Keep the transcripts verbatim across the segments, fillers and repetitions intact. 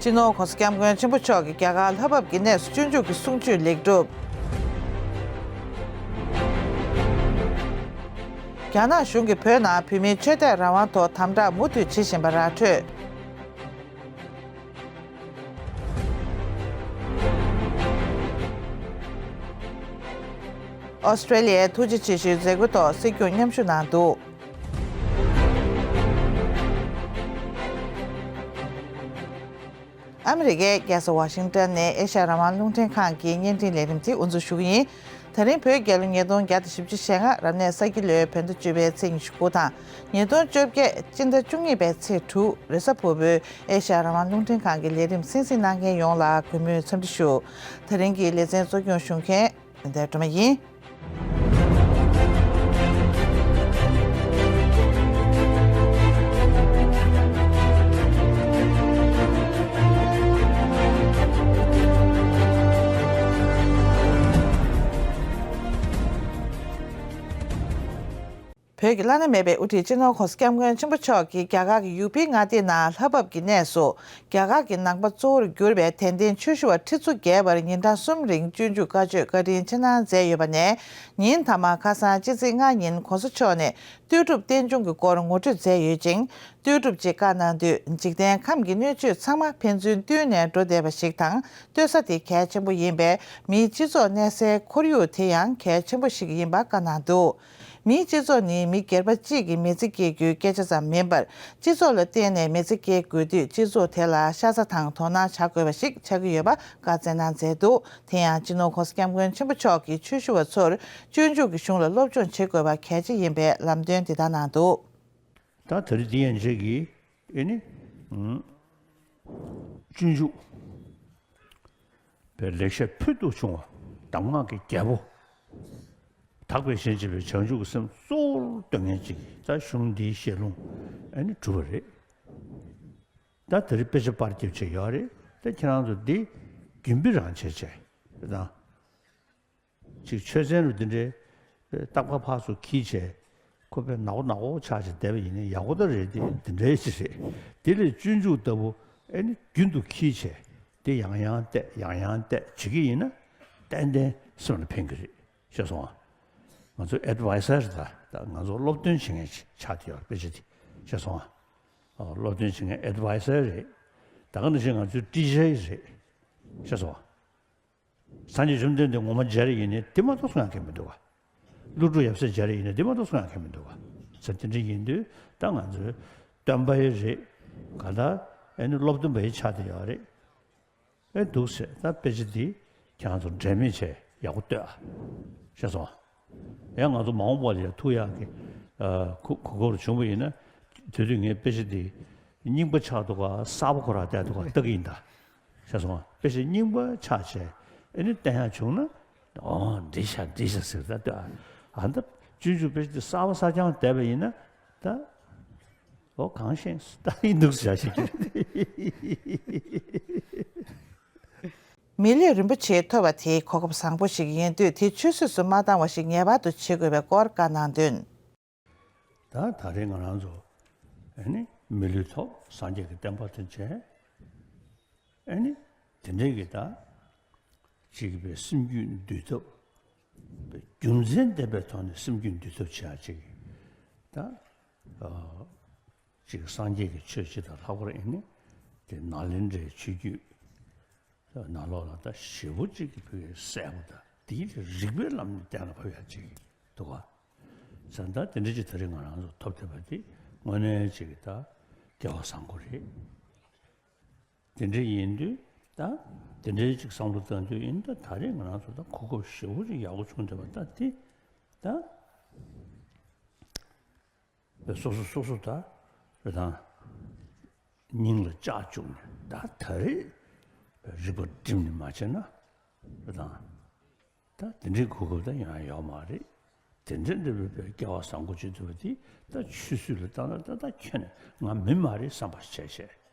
སྤྱི་ནོར་༸གོང་ས་༸སྐྱབས་མགོན་ཆེན་པོ་མཆོག་གིས་རྒྱ་གར་ལྷ་བབས་ཀྱི་གནས་སུ་སྤྱོད་འཇུག་གི་གསུང་ཆོས་ལེགས་གྲུབ། རྒྱ་ནག་གཞུང་གིས་བོད་ནང་བོད་མིའི་ཆོས་དད་རང་དབང་ཐོག་དམ་དྲག་མུ་མཐུད་བྱེད་བཞིན་པ་ར་འཕྲོད། ཨོ་སི་ཀྲེ་ལི་ཡའི་ཐུགས་རྗེ་ཆེ་ཞུའི་མཛད་སྒོའི་ཐོག་སྲིད་སྐྱོང་མཉམ་ཞུགས་གནང་འདུག་ཨ་མི་རི་ཀའི་རྒྱལ་ས་ཝ་ཤིང་ཏོན་ནས་ཨེ་ཤ་ཡ་རང་དབང་རླུང་འཕྲིན་ཁང་གི་བརྙན་འཕྲིན་ལས་རིམ་དེ་དབུ་འཛུགས་ཞུ་གི་ཡིན། ད་རིང་བོད་རྒྱལ་ལོ་ཉིས་སྟོང་བརྒྱ་དང་བཞི་བཅུ་ཞེ་ལྔ་རབ་གནས་ས་ཁྱི་ལོའི་བོད་ཟླ་བཅུ་པའི་ཚེས་ཉི་ཤུ་དགུ་དང་། ཉིས་སྟོང་བཅོ་བརྒྱད་སྤྱི་ཟླ་བཅུ་གཉིས་པའི་ཚེས་དྲུག་རེས་གཟའ་ཕུར་བུའི་ཨེ་ཤ་ཡ་རང་དབང་རླུང་འཕྲིན་ཁང་གི་ལས་རིམ་གསན་གཟིགས་གནང་མཁན་ཡོངས་ལ་གུས་མོས་འཚམས་འདྲི་ཞུ། ད་རིང་གི་ལེ་ཚན་གཙོ་སྐྱོང་ཞུ་མཁན་ལྷན་རྒྱས་སྒྲོལ་མ་ཡིན། བོད་ཀྱི་བླ་ན་མེད་པའི་དབུ་ཁྲིད་སྤྱི་ནོར་༸གོང་ས་༸སྐྱབས་མགོན་ཆེན་པོ་མཆོག་གིས་རྒྱ་གར་གྱི་ཡུ་པི་མངའ་སྡེའི་ནང་ལྷ་བབས་ཀྱི་གནས་སུ། རྒྱ་གར་གྱི་ནང་པ་གཙོ་བོར་གྱུར་པའི་དད་ལྡན་ཆོས་ཞུ་བ་ཁྲི་ཚོ་བརྒལ་བར་ཉིན་གྲངས་གསུམ་རིང་སྤྱོད་འཇུག་བཀའ་ཆོས་བཀའ་དྲིན་ཆེ་གནང་མཛད་ཡོད་པ་ནས། ཉིན་མཐའ་མ་ཁ་སང་སྤྱི་ཚེས་ལྔ་ཉིན་༸གོང་ས་མཆོག་ནས་ལྟོས་གྲུབ་རྟེན་འབྱུང་གི་སྐོར་ངོ་སྤྲོད་མཛད་ཡོད་ཅིང་། ལྟོས་གྲུབ་ཅེས་བཀའ་གནང་དུས། འཇིག་རྟེན་ཁམས་ཀྱི་སྣོད་བཅུད་ཚང་མ་ཕན་ཚུན་བསྟུན་ནས་འགྲོ་བསྡད་པ་ཞིག་དང་། ལྟོས་ས་དེ་གལ་ཆེན་པོ་ཡིན་པས། མིའི་སྤྱི་ཚོགས་གནས་སའི་ཁོར་ཡུག་དེ་ཡང་གལ་ཆེན་པོ་ཞིག་ཡིན་པ་བཀའ་གནང་འདུག་མིའི་སྤྱི་ཚོགས་ནི་མི་སྒེར་པ་གཅིག་གིས་མི་ཚེ་སྐྱེལ་རྒྱུའི་སྐད་ཆ་ཙམ་མིན་པར། སྤྱི་ཚོགས་ལ་བརྟེན་ནས་མི་ཚེ་སྐྱེལ་དགོས་དུས། སྤྱི་ཚོགས་དེ་ལ་ཤ་ཚ་དང་དོ་སྣང་བྱ་དགོས་པ་ཞིག་ཆགས་ཀྱི་ཡོད་པ་བཀའ་སྩལ་གནང་མཛད་འདུག་དེ་ཡང་སྤྱི་ནོར་༸གོང་ས་༸སྐྱབས་མགོན་ཆེན་པོ་མཆོག་གིས་ཆོས་ཞུ་བ་ཚོར་སྤྱོད་འཇུག་གི་གཞུང་ལ་སློབ་སྦྱོང་བྱེད་དགོས་པ་གལ་ཆེ་ཡིན་པའི་ལམ་སྟོན་འདི་ལྟར་གནང་འདུག་ད་དེ་རིང་འདི་ཡན་ཆད་ཀྱིས་ཨེ་ནི། ཨུམ། སྤྱོད་འཇུག་པའི་ལེགས་བཤད་ཕུལ་དུ་བྱུང་བ། གདམས་ངག་གི་རྒྱལ་པོ། དག་པའི་ཞིང་བྱེད་པའི་བྱང་ཆུབ་ཀྱི་སེམས་གཙོ་བོར་འདོད་མཁན་ཅིག་གིས་ད་གཞུང་འདིའི་ཞལ་ལུང་ཨེ་ནི་གྲུབ་པ་རེད། ད་དེ་རིང་དཔེ་ཆ་པར་རྒྱབ་བྱས་ཡོད་རེད། ད་ཁྱེད་རང་ཚོ་འདི་རྒྱུན་སྤེལ་རང་བྱས་བྱས་དང་། ཅིག་ཆོས་ཚན་རུ་འདི་འདྲའི་རྟག་པར་ཕར་ཚུར་འཁྱེར་བྱས། ཁོ་པས་ནག་པོ་ནག་པོ་ཆགས་བྱས་བསྡད་པ་ཡིན་ན་ཡག་པོ་ད་རེད་དེ། འདི་འདྲའི་ཅིག་རེད། དེ་ལས་སྤྱོད་འཇུག་ལྟ་བུ་ཨེ་ནི་རྒྱུན་དུ་འཁྱེར་བྱས། དེ་ཡང་ཡང་བལྟས་ཡང་ཡང་བལྟས་བྱེད་ཀྱི་ཡིན་ན། ཏན་ཏན་སེམས་ལ་ཕན་གྱི་རེད། ཤེས་སོང་ཨ། ང་ཚོ་ཨེ་ཌི་ཝའི་ཟར་ད་ད་ང་ཚོ་སློབ་སྟོན་བྱེད་མཁན་ཆགས་བསྡད་ཡོད་རེད། དཔེ་ཆ་དེ་ཤེས་སོང་ཨ། ཨོ་སློབ་སྟོན་བྱེད་མཁན་ཨེ་ཌི་ཝའི་ཟར་རེད། ད་ག་ནང་བཞིན་ང་ཚོའི་ཊི་ཅར་རེད། ཤེས་སོང་ཨ། སངས་རྒྱས་བཅོམ་ལྡན་འདས་ངོ་མ་མཇལ་ཡིན་ནི་དེ་མ་གཏོགས་གསུང་ཡག་གང་མི་འདུག་ག་ཀླུ་སྒྲུབ་ཡབ་སྲས་མཇལ་ཡིན་ནི་དེ་མ་གཏོགས་གསུང་ཡག་གང་མི་འདུག་ག་ཟེར་དེ་འདྲ་ཡིན་དུས་ད་ང་ཚོའི་སྟོན་པ་ཡི་རེད། ག་ད་ཨེ་ནི་སློབ་སྟོན་པ་ཡི་ཆ་དེ་ཡོད་རེད། ཨེ་འདུག་ཟེར། ད་དཔེ་ཆ་འདི་ཁྱེད་རང་ཚོ་འབྲལ་མེད་བྱས་ཡག་པོ་ལྟོས་ཨ། ཤེས་སོང་ཨ། ཡང་ང་ཚོ་མ་འོངས་པ་ལ་ཡང་ཐུག་ཡག་གི་ཨ་གོ་གོ་སྐབས་བྱུང་བ་ཡིན་ན། དེ་དུས་ངས་དཔེ་ཆ་འདི་རྙིང་པ་ཆགས་འདུག་ག་གསར་པ་ཁོ་རང་བལྟས་འདུག་ག་ལྟ་གི་ཡིན་ད། ཤེས་སོང་ཨ། དཔེ་ཆ་རྙིང་པ་ཆགས་བྱས་ཨེ་ནི་བསྟན་ཡག་བྱུང་ན། ཨོ་འདི་ཤ་འདི་ཤ་ཟེར་ད་ལྟོས་ཨ། ཨ་ད་སྤྱོད་འཇུག་དཔེ་ཆ་འདི་གསར་པ་གསར་རྐྱང་བལྟས་པ་ཡིན་ན་ད། ཨོ་གང་ཤེས་ད་ཡིན་འདུག་ཟེར་ཞིག་མི་ལུས་རིན་པོ་ཆེ་ཐོབ་པ་དེ་གོ་སྐབས་བཟང་པོ་ཞིག་ཡིན་དུས། དེ་ཆུད་ཟོས་སུ་མ་བཏང་བ་ཞིག་ངེས་པར་དུ་བྱེད་དགོས་པའི་སྐོར་བཀའ་གནང་དོན། ད་ད་རེས་ང་རང་ཚོ་ཨེ་ནི་མི་ལུས་ཐོབ། སངས་རྒྱས་ཀྱི་བསྟན་པ་དེ་མཇལ། ཨེ་ནི་དེ་འདྲའི་གི་ད་ཅིག་པའི་སེམས་རྒྱུད་འདུལ་ཐབས། རྒྱུ་མཚན་ལྡན་པའི་ཐོག་ནས་སེམས་རྒྱུད་འདུལ་ཐབས་བྱེད་ཡག་ཅིག་ད། ཅིག་སངས་རྒྱས་ཀྱི་ཆོས་སྤྱི་དང་ལྷག་པར་ཨེ་ནི་དེ་ནཱ་ལེནྡྲའི་ཆོས་བརྒྱུད་ནང་ལོགས་ལ་ད་ཞེ་པོ་ཅིག་གི་ཕ་གི་གསལ་པོ་དང་། དེའི་རིགས་པའི་ལམ་ནས་གཏན་ལ་ཕབ་ཡག་ཅིག་འདུག་ག་ཟེར། ད་དེ་འདྲ་ཅིག་ད་རེས་ང་རང་ཚོ་ཐོབ་བསྡད་པ་དེ་དངོས་གནས་ཅིག་གི་ད་སྐལ་བ་བཟང་པོ་རེད། དེ་འདྲ་ཡིན་དུས་ད་དེ་འདྲའི་ཅིག་བསམ་བློ་བཏང་དུས་ཡིན་ད། ད་རེས་ང་རང་ཚོ་ད་གོ་སྐབས་ཞེ་པོ་ཅིག་ཡག་པོ་བྱུང་བསྡད་པ་ད་དེ་ད། སོ་སོ་སོ་སོ་ད་རེ་དང་སྙིང་ལ་བཅག་བཅུག་ནས་ད་ད་རེས་རིག་པ་བསྒྲིམས་ནས་མ་བྱས་ན་རེ་དང་ད་དེ་འདྲའི་གོ་སྐབས་ད་ཡོང་ཡ་ཡོད་མ་རེད། དེ་འདྲ་འདྲ་བའི་སྐལ་བ་བཟང་པོ་ཅིག་ཐོབ་པ་དེ་ད་ཆུད་ཟོས་ལ་བཏང་ན་ད་ད་ཁྱོན་ནས་ང་མིན་མ་རེད་བསམ་པ་བྱས་བྱས་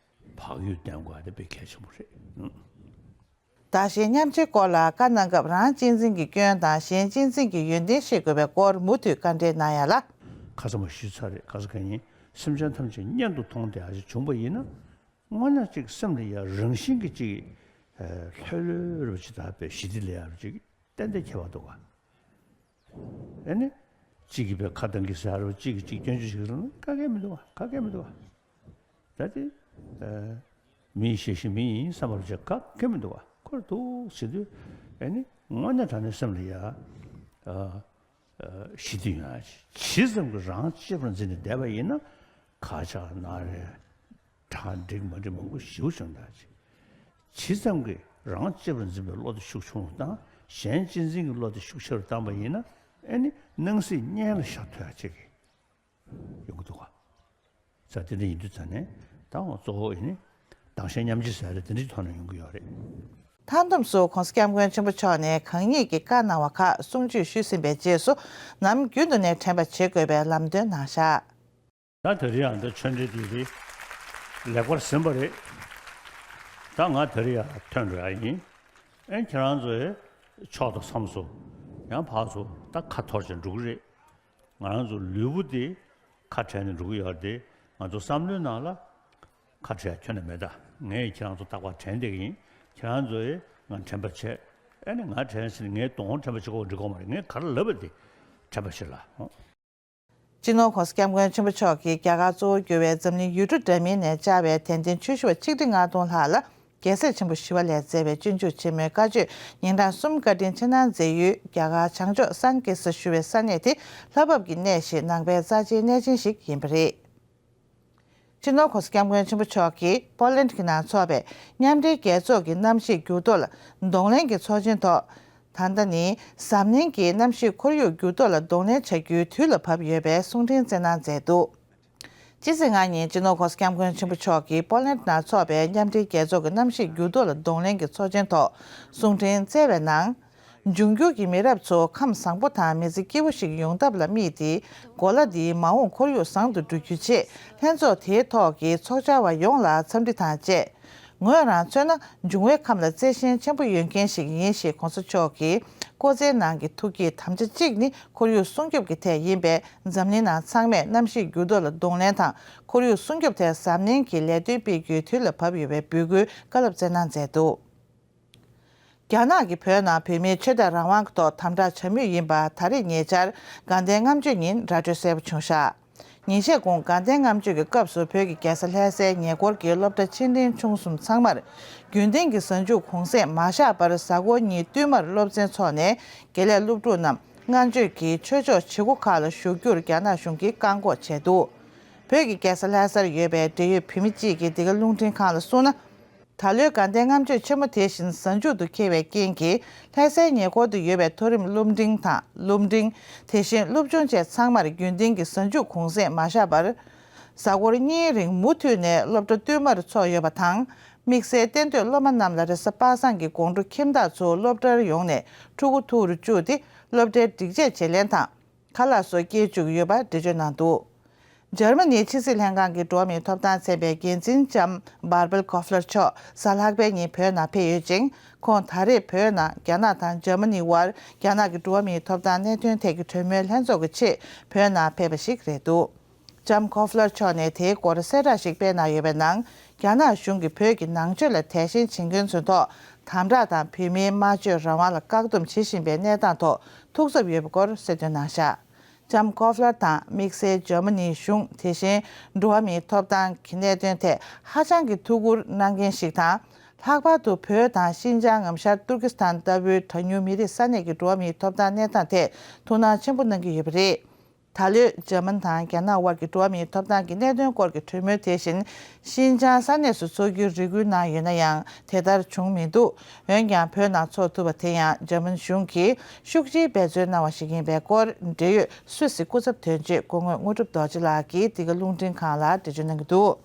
བག་ཡོད་བསྟེན་དགོས་ཡ་དེ་དཔེ་གལ་ཆེན་པོ་རེད། བདག་གཞན་མཉམ་བརྗེའི་སྐོར་ལ་བཀའ་གནང་སྐབས། རང་གཅེས་འཛིན་གྱི་སྐྱོན་དང་གཞན་གཅེས་འཛིན་གྱི་ཡོན་ཏན་ཤེས་དགོས་པའི་སྐོར་མུ་མཐུད་བཀའ་འགྲེལ་གནང་ཡ་ལ། ཁ་སང་མ་ཞུས་ཚར་རེད། ཁ་སང་ཁ་ཉིན་སེམས་ཅན་ཐམས་ཅད་གཉེན་དུ་མཐོང་བསྡད་ཡ་ཞིག་བྱུང་པ་ཡིན་ན། དངོས་གནས་ཅིག་སེམས་ལ་ཡ་རང་བཞིན་གྱི་ཅིག་ལྷོད་ལྷོད་རུ་ཅིག་ད་པའི་ཞི་བདེ་ལ་ཡ་རུ་ཅིག་ཏན་ཏན་ཁྱད་པར་འདུག་ག་ཨེ་ནི། གཅིག་གིས་པའི་ཁ་གདངས་ཀྱི་ཟེར་བ་གཅིག་གིས་གཅིག་སྐྱོན་བརྗོད་བྱེད་ཀྱི་རེད་ན་ག་གེ་མི་འདུག་ག་ག་གེ་མི་འདུག་ག་ད་དེ་མི་ཡི་ཤེས་བཞིན་མི་ཡིན་བསམ་པར་བྱ་ག་གེ་མི་འདུག་ག་ཁོར་འདུག་ཟེར་དུས་ཨེ་ནི་དངོས་གནས་དྲང་གནས་སེམས་ལ་ཡ་ཞི་བདེ་ཡོང་ཡ་ཇི་ཙམ་གྱིས་རང་གཅེས་པར་འཛིན་ནས་བསྡད་པ་ཡིན་ན་ཁ་ཆག་ན་རེ། གྲ་འགྲིག་མ་འགྲིག་མང་པོ་ཞེ་པོ་བྱུང་ད་ཅིག་ཇི་ཙམ་གྱིས་རང་གཅེས་པར་འཛིན་པའི་བློ་དེ་ཤུགས་ཆུང་རུ་བཏང་། གཞན་གཅེས་འཛིན་གྱི་བློ་དེ་ཤུགས་ཆེ་རུ་བཏང་པ་ཡིན་ན་ཨེ་ནི་སྣང་སྲིད་གཉེན་ལ་ཤར་ཐུབ་ཡ་ཅིག་ཡོང་གི་འདུག་ག་ས་དེ་འདྲ་ཡིན་དུས་ཙང་ནས་ད་འོ་གཙོ་བོ་ཨེ་ནི་དྭངས་ཤེལ་མཉམ་བརྗེ་ཟེར་རེད་དེ་འདྲའི་ཐོག་ནས་ཡོང་གི་ཡོད་རེད། མཐའ་མཚམས་སུ་༸གོང་ས་༸སྐྱབས་མགོན་ཆེན་པོ་མཆོག་ནས་གང་ཉིད་ཀྱིས་བཀའ་གནང་བ་ཁག་གསུང་ཆོས་ཞུས་ཟིན་པའི་རྗེས་སུ་ནམ་རྒྱུན་དུ་ནས་དྲན་པ་བྱེད་དགོས་པའི་ལམ་སྟོན་གནང་བཞག་ད་དེ་རིང་ཡང་འདི་ཆོས་འབྲེལ་འདི་རེད། ལེགས་པར་ཟིན་པ་རེད། ད་ང་དེ་རིང་ཡར་ཐོན་འགྲོ་ཡ་ཡིན། ཨེ་ཁྱེད་རང་ཚོ་ཡི་ཕྱོགས་དང་མཚམས་སུ་ཡང་ཕར་ཚུར་ད་ཁ་འཐོར་ཅིག་འགྲོ་གི་རེད། ང་རང་ཚོ་ལུས་པོ་འདི་ཁ་བྲལ་ནས་འགྲོ་གི་ཡོད་རེད་དེ་ང་ཚོ་བསམ་བློའི་ནང་ལ་ཁ་བྲལ་ཁྱོན་ནས་མེད། ད་ངས་ཁྱེད་རང་ཚོ་རྟག་པར་དྲན་བསྡད་ཀྱི་ཡིན། ཁྱེད་རང་ཚོ་ཡི་ང་དྲན་པ་བྱེད། ཨེ་ནི་ང་དྲན་ཟིན་ངའི་གདོང་དྲན་པ་བྱེད་དགོས་འགྲིག་གོ་མ་རེད། ངས་ག་རེ་ལབ་པ་དེ་དྲན་པ་བྱེད་ལ། སྤྱི་ནོར་༸གོང་ས་༸སྐྱབས་མགོན་ཆེན་པོ་མཆོག་གིས་རྒྱ་གར་གཙོ་བོར་གྱུར་བའི་འཛམ་གླིང་ཡུལ་གྲུ་འདྲ་མིན་ནས་བཅར་བའི་དད་ལྡན་ཆོས་ཞུ་བ་ཆིག་ཁྲི་ལྔ་སྟོང་ལྷག་ལ་རྒྱལ་སྲས་ཆེན་པོ་ཞི་བ་ལྷས་མཛད་པའི་སྤྱོད་འཇུག་ཆེན་མོའི་བཀའ་ཆོས་ཉིན་གྲངས་གསུམ་བཀའ་དྲིན་ཆེ་གནང་མཛད་ཡུལ་རྒྱ་གར་བྱང་ཕྱོགས་སན་ཀེ་སར་ཞུ་བའི་ས་གནས་དེ་ལྷ་བབས་ཀྱི་གནས་ཤིག་ནང་པའི་རྩ་ཆེའི་གནས་ཆེན་ཞིག་ཡིན་པ་རེད། སྤྱི་ནོར་༸གོང་ས་༸སྐྱབས་མགོན་ཆེན་པོ་མཆོག་གིས་པོ་ལན་གྱི་ནང་འཚོགས་པའི་མཉམ་འབྲེལ་རྒྱལ་ཚོགས་ཀྱི་གནམ་གཤིས་འགྱུར་ལྡོག་ལ་གདོང་ལེན་གྱི་ཚོགས་ཆེན་ཐོག་ད་ལྟ་ནི་གཟབ་ནན་གྱིས་གནམ་གཤིས་ཁོར་ཡུག་འགྱུར་ལྡོག་ལ་གདོང་ལེན་བྱ་རྒྱུའི་དུས་ལ་བབ་ཡོད་པའི་གསུང་འཕྲིན་བསྩལ་གནང་མཛད་འདུག་སྤྱི་ཚེས་ལྔ་ཉིན་སྤྱི་ནོར་༸གོང་ས་༸སྐྱབས་མགོན་ཆེན་པོ་མཆོག་གིས་པོ་ལན་ནང་འཚོགས་པའི་མཉམ་འབྲེལ་རྒྱལ་ཚོགས་ཀྱི་གནམ་གཤིས་འགྱུར་ལྡོག་ལ་གདོང་ལེན་གྱི་ཚོགས་ཆེན་ཐོག་གསུང་འཕྲིན་བསྩལ་བའི་ནང་། འབྱུང་འགྱུར་གྱི་མི་རབས་ཚོ་ཁམས་བཟང་པོ་དང་མི་ཚེ་སྐྱིད་པོ་ཞིག་ཡོང་ཐབས་ལ་དམིགས་ཏེ། གོ་ལ་འདིའི་མ་འོངས་ཁོར་ཡུག་བཟང་དུ་འགྲོ་རྒྱུའི་ཆེད་ལྷན་ཚོགས་དེའི་ཐོག་གི་ཚོགས་བཅར་བ་ཡོངས་ལ་འཚམས་འདྲི་དང་བཅས། ངོས་རང་མཚོན་ན་འབྱུང་བའི་ཁམས་ལ་བརྩེ་ཞེན་ཆེན་པོ་ཡོད་མཁན་ཞིག་ཡིན་ཞེས་༸གོང་ས་མཆོག་གིས་སྐུ་ཚེའི་ནང་གི་ཐུགས་བསྐྱེད་དམ་བཅའ་གཅིག་ནི་ཁོར་ཡུག་སྲུང་སྐྱོབ་ཀྱི་ཐད་ཡིན་པས་འཛམ་གླིང་ནང་ཚང་མས་གནམ་གཤིས་འགྱུར་ལྡོག་ལ་གདོང་ལེན་དང་ཁོར་ཡུག་སྲུང་སྐྱོབ་ཐད་གཟབ་ནན་གྱིས་ལས་དོན་སྤེལ་རྒྱུའི་དུས་ལ་བབ་ཡོད་པའི་འབོད་སྐུལ་བཀའ་སློབ་སྩལ་གནང་མཛད་འདུག་རྒྱ་ནག་གིས་བོད་ནང་བོད་མིའི་ཆོས་དད་རང་དབང་གི་ཐོག་དམ་དྲག་བྱ་མུས་ཡིན་པ་ད་རེས་ཉེ་ཆར་དགའ་ལྡན་ལྔ་མཆོད་ཉིན་ར་སྤྲོད་གསལ་པོ་བྱུང་བཞག་ཉིན་ཤས་གོང་དགའ་ལྡན་ལྔ་མཆོད་ཀྱི་སྐབས་སུ་བོད་ཀྱི་རྒྱལ་ས་ལྷ་སའི་ཉེ་འཁོར་གྱི་སློབ་གྲྭ་ཆེ་འབྲིང་ཆུང་གསུམ་ཚང་མར་རྒྱུན་ལྡན་གྱི་གཟའ་མཇུག་གུང་གསེང་མ་བཞག་པར་གཟའ་འཁོར་གཉིས་བསྟུད་མར་སློབ་ཚན་འཚོགས་ནས་དགེ་ལས་སློབ་ཕྲུག་རྣམས་ལྔ་མཆོད་ཀྱི་ཆོས་ཕྱོགས་བྱེད་སྒོ་ཁག་ལ་ཞུགས་རྒྱུར་རྒྱ་ནག་གཞུང་གིས་བཀག་འགོག་བྱས་འདུག་བོད་ཀྱི་རྒྱལ་ས་ལྷ་སར་ཡོད་པའི་འབྲེལ་ཡོད་བོད་མི་གཅིག་གིས་འདི་ག་རླུང་འཕྲིན་ཁང་ལ་གསུངས་ན། ད་ལོའི་དགའ་ལྡན་ལྔ་མཆོད་ཆེན་མོ་དེ་བཞིན་གཟའ་མཇུག་ཏུ་འཁེལ་བའི་རྐྱེན་གྱིས་ལྷ་སའི་ཉེ་འཁོར་དུ་ཡོད་པའི་མཐོ་རིམ་སློབ་འབྲིང་དང་སློབ་འབྲིང་། དེ་བཞིན་སློབ་ཆུང་བཅས་ཚང་མར་རྒྱུན་ལྡན་གྱི་གཟའ་མཇུག་གུང་གསེང་མ་བཞག་པར། གཟའ་འཁོར་གཉིས་རིང་མུ་མཐུད་ནས་སློབ་གྲྭ་བསྟུད་མར་འཚོགས་ཡོད་པ་དང་། དམིགས་བསལ་གཏན་སྡོད་སློབ་མ་རྣམས་ལ་རེས་གཟའ་པ་སངས་ཀྱི་དགོང་དྲོ་ཁྱིམ་བདག་ཚོ་སློབ་གྲྭར་ཡོང་ནས་ཕྲུ་གུ་ཐུག་རུ་བཅུག་སྟེ་སློབ་གྲྭའི་སྒྲིག་ཆས་བརྗེ་ལེན་དང་། ཁ་ལག་སོགས་སྐྱེལ་བཅུག་ཡོད་པ་འགྲེལ་བརྗོད་གནང་འདུག་འཇར་མ་ནིའི་ཕྱི་སྲིད་ལྷན་ཁང་གི་འགྲོ་བ་མིའི་ཐོབ་ཐང་ཚན་པའི་འགན་འཛིན་ལྕམ་Barbara Koffler་མཆོག་གཟའ་ལྷག་པའི་ཉིན་བོད་ནང་ཕེབས་ཡོད་ཅིང་། ཁོང་ད་རེས་བོད་ནང་རྒྱ་ནག་དང་འཇར་མ་ནི་དབར་རྒྱ་ནག་གི་འགྲོ་བ་མིའི་ཐོབ་ཐང་གནད་དོན་ཐད་ཀྱི་གྲོས་མོལ་ལྷན་ཚོགས་ཀྱི་ཆེད་བོད་ནང་ཕེབས་པ་ཞིག་རེད་འདུག་ལྕམ་Koffler་མཆོག་ནས་དེའི་སྐོར་གསལ་བསྒྲགས་ཤིག་སྤེལ་གནང་ཡོད་པའི་ནང་། རྒྱ་ནག་གཞུང་གིས་བོད་ཀྱི་ནང་ཆོས་ལ་དད་ཞེན་བྱེད་མཁན་ཚོའི་ཐོག་དམ་དྲག་དང་བོད་མིའི་སྨྲ་བརྗོད་རང་དབང་ལ་བཀག་སྡོམ་བྱེད་བཞིན་པའི་གནས་སྟངས་ཐོག་ཐུགས་འཚབ་ཡོད་པའི་སྐོར་གསལ་སྟོན་གནང་བཞག་ལྕམ་Koffler་དང་དམིགས་བསལ་འཇར་མ་ནིའི་གཞུང་དེ་བཞིན་འགྲོ་བ་མིའི་ཐོབ་ཐང་གི་གནད་དོན་ཐད་ཧ་ཅང་གི་ཐུགས་ཁུར་གནང་མཁན་ཞིག་དང་། ལྷག་པར་དུ་བོད་དང་ཤིན་ཅང་ངམ་ཤར་ཏུར་ཀི་སི་ཐན་ལྟ་བུའི་གྲངས་ཉུང་མི་རིགས་ས་གནས་ཀྱི་འགྲོ་བ་མིའི་ཐོབ་ཐང་གནས་སྟངས་ཐད་ཐུགས་སྣང་ཆེན་པོ་གནང་གི་ཡོད་པ་རེད། ད་ལོའི་འཇར་མན་དང་རྒྱ་ནག་དབར་གྱི་འགྲོ་བ་མིའི་ཐོབ་ཐང་གི་གནད་དོན་སྐོར་གྱི་གྲོས་མོལ་དེ་བཞིན་ཤིན་ཅང་ས་གནས་སུ་འཚོགས་རྒྱུའི་རེ་སྐུལ་གནང་ཡོད་ན་ཡང་དེ་ལྟར་བྱུང་མི་འདུག་འོན་ཀྱང་བོད་ནང་འཚོགས་ཐུབ་པ་དེ་ཡང་འཇར་མན་གཞུང་གིས་ཤུགས་ཆེའི་འབད་བརྩོན་གནང་བ་ཞིག་ཡིན་པའི་སྐོར་འབྲེལ་ཡོད་སུད་སི་སྐུ་ཚབ་དོན་གཅོད་སྐུ་ངོ་དངོས་གྲུབ་རྡོ་རྗེ་ལགས་ཀྱིས་འདི་ག་རླུང་འཕྲིན་ཁང་ལ་འགྲེལ་བརྗོད་གནང་གི་འདུག་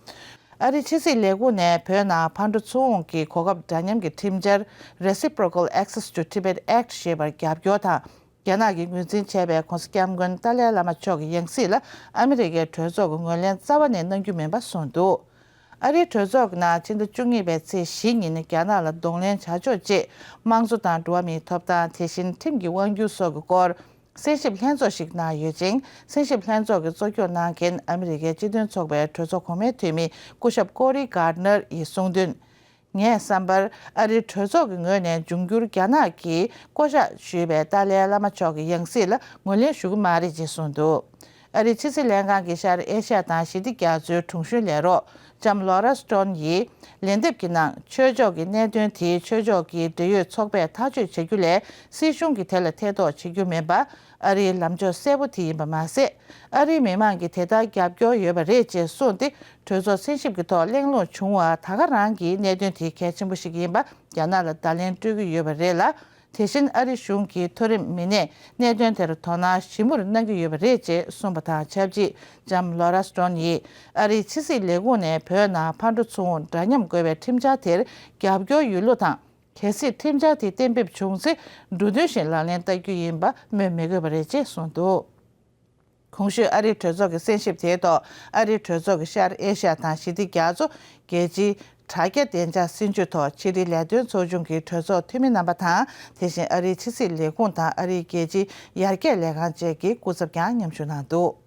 ཨ་རིའི་ཕྱི་སྲིད་ལས་ཁུངས་ནས་བོད་ནང་ཕར་འགྲོ་ཚུར་འོང་གི་གོ་སྐབས་འདྲ་མཉམ་གྱི་ཁྲིམས་འཆར་Reciprocal Access to Tibet Act ཞེས་པར་རྒྱབ་སྐྱོར་དང་། རྒྱ་ནག་གིས་ངོས་འཛིན་བྱས་པའི་༸གོང་ས་༸སྐྱབས་མགོན་ཏཱ་ལའི་བླ་མ་མཆོག་གི་ཡང་སྲིད་ལ་ཨ་མི་རི་ཀའི་གྲོས་ཚོགས་ཀྱིས་ངོས་ལེན་རྩ་བ་ནས་གནང་རྒྱུ་མིན་པ་གསུངས་འདུག་ཨ་རིའི་གྲོས་ཚོགས་ཀྱི་ནང་ཕྱི་ཟླ་བཅུ་གཉིས་པའི་ཚེས་བཞི་ཉིན་རྒྱ་ནག་ལ་གདོང་ལེན་བྱ་ཕྱོགས་ཆེད་དམངས་གཙོ་དང་འགྲོ་བ་མིའི་ཐོབ་ཐང་དེ་བཞིན་ཁྲིམས་ཀྱི་དབང་སྒྱུར་སོགས་ཀྱི་སྐོར་ གསན་ཞིབ་ལྷན་ཚོགས་ཤིག་གནང་ཡོད་ཅིང་། གསན་ཞིབ་ལྷན་ཚོགས་ཀྱི་གཙོ་སྐྱོང་གནང་མཁན་ཨ་མི་རི་ཀའི་སྤྱི་མཐུན་ཚོགས་པའི་གྲོས་ཚོགས་གོང་མའི་འཐུས་མི་སྐུ་ཞབས་ཀོ་རི་གྷར་ནར་ཡིས་གསུངས་དོན། ངའི་བསམ་པར་ཨ་རིའི་གྲོས་ཚོགས་ཀྱི་ངོས་ནས་འབྱུང་འགྱུར་རྒྱ་ནག་གིས་བསྐོ་གཞག་ཞུས་པའི་ཏཱ་ལའི་བླ་མ་མཆོག་གི་ཡང་སྲིད་ལ་ངོས་ལེན་ཞུ་གི་མ་རེད་ཅེས་གསུངས་འདུག་ཨ་རིའི་ཕྱི་སྲིད་ལྷན་ཁང་གི་ཤར་ཨེ་ཤ་ཡ་དང་ཞི་བདེ་རྒྱ་མཚོའི་དྲུང་གཞོན་ལས་རོགས་ལྕམ་ལོ་ར་སི་ཀྲོན་ཡིས་ལན་འདེབས་ཀྱི་ནང་ཆོས་ཕྱོགས་ཀྱི་གནད་དོན་དེ་ཆོས་ཕྱོགས་ཀྱི་འབྲེལ་ཡོད་ཚོགས་པས་ཐག་གཅོད་བྱ་རྒྱུ་ལས་སྲིད་གཞུང་གིས་དེ་ལ་ཐེ་གཏོགས་བྱེད་རྒྱུ་མིན་པ། ཨ་རིའི་ལམ་ཕྱོགས་གསལ་པོ་དེ་ཡིན་པ་མ་ཟད། ཨ་རིའི་མི་མང་གིས་དེ་ལྟར་རྒྱབ་སྐྱོར་ཡོད་པ་རེད་ཅེས་གསུངས་ཏེ། གྲོས་ཚོགས་གསན་ཞིབ་ཀྱི་ཐོག་གླེང་སློང་བྱུང་བ་ད་ག་རང་གི་གནད་དོན་དེ་གལ་ཆེན་པོ་ཞིག་ཡིན་པ་རྒྱ་ནག་ལ་བརྡ་ལན་སྤྲོད་ཀྱི་ཡོད་པ་རེད་ལ། དེ་བཞིན་ཨ་རི་གཞུང་གི་མཐོ་རིམ་མི་སྣས་གནད་དོན་དེར་དོ་སྣང་ཞིབ་མོར་གནང་གི་ཡོད་པ་རེད་ཅེས་གསུངས་པ་དང་ཆབས་ཅིག་ལྕམ་ལོ་ར་སི་ཀྲོན་ཡིས་ཨ་རིའི་ཕྱི་སྲིད་ལས་ཁུངས་ནས་བོད་ནང་ཕར་འགྲོ་ཚུར་འོང་འདྲ་མཉམ་དགོས་པའི་ཁྲིམས་འཆར་དེར་རྒྱབ་སྐྱོར་ཡོད་ལུགས་དང་། གལ་སྲིད་ཁྲིམས་འཆར་དེ་གཏན་འབེབས་བྱུང་ཚེ་འབྲུ་དོན་བཞིན་ལག་ལེན་བསྟར་རྒྱུ་ཡིན་པ་སྨོས་མི་དགོས་པ་རེད་ཅེས་གསུངས་འདུག་གོང་ཞུས་ཨ་རིའི་གྲོས་ཚོགས་ཀྱི་གསན་ཞིབ་དེའི་ཐོག་ཨ་རིའི་གྲོས་ཚོགས་ཀྱི་ཤར་ཨེ་ཤ་ཡ་དང་ཞི་བདེ་རྒྱ་མཚོ་རྒྱལ་སྤྱིའི་དྲ་རྒྱ་བདེ་འཇགས་སྲིད་ཇུས་ཐོག་ཕྱི་དྲིལ་ལས་དོན་ཚོགས་ཆུང་གི་གྲོས་ཚོགས་འཐུས་མི་རྣམ་པ་དང་། དེ་བཞིན་ཨ་རིའི་ཕྱི་སྲིད་ལས་ཁུངས་དང་ཨ་རིའི་རྒྱལ་སྤྱིའི་ཡར་རྒྱས་ལས་ཁང་བཅས་ཀྱི་སྐུ་ཚབ་ཀྱང་མཉམ་ཞུགས་གནང་འདུག་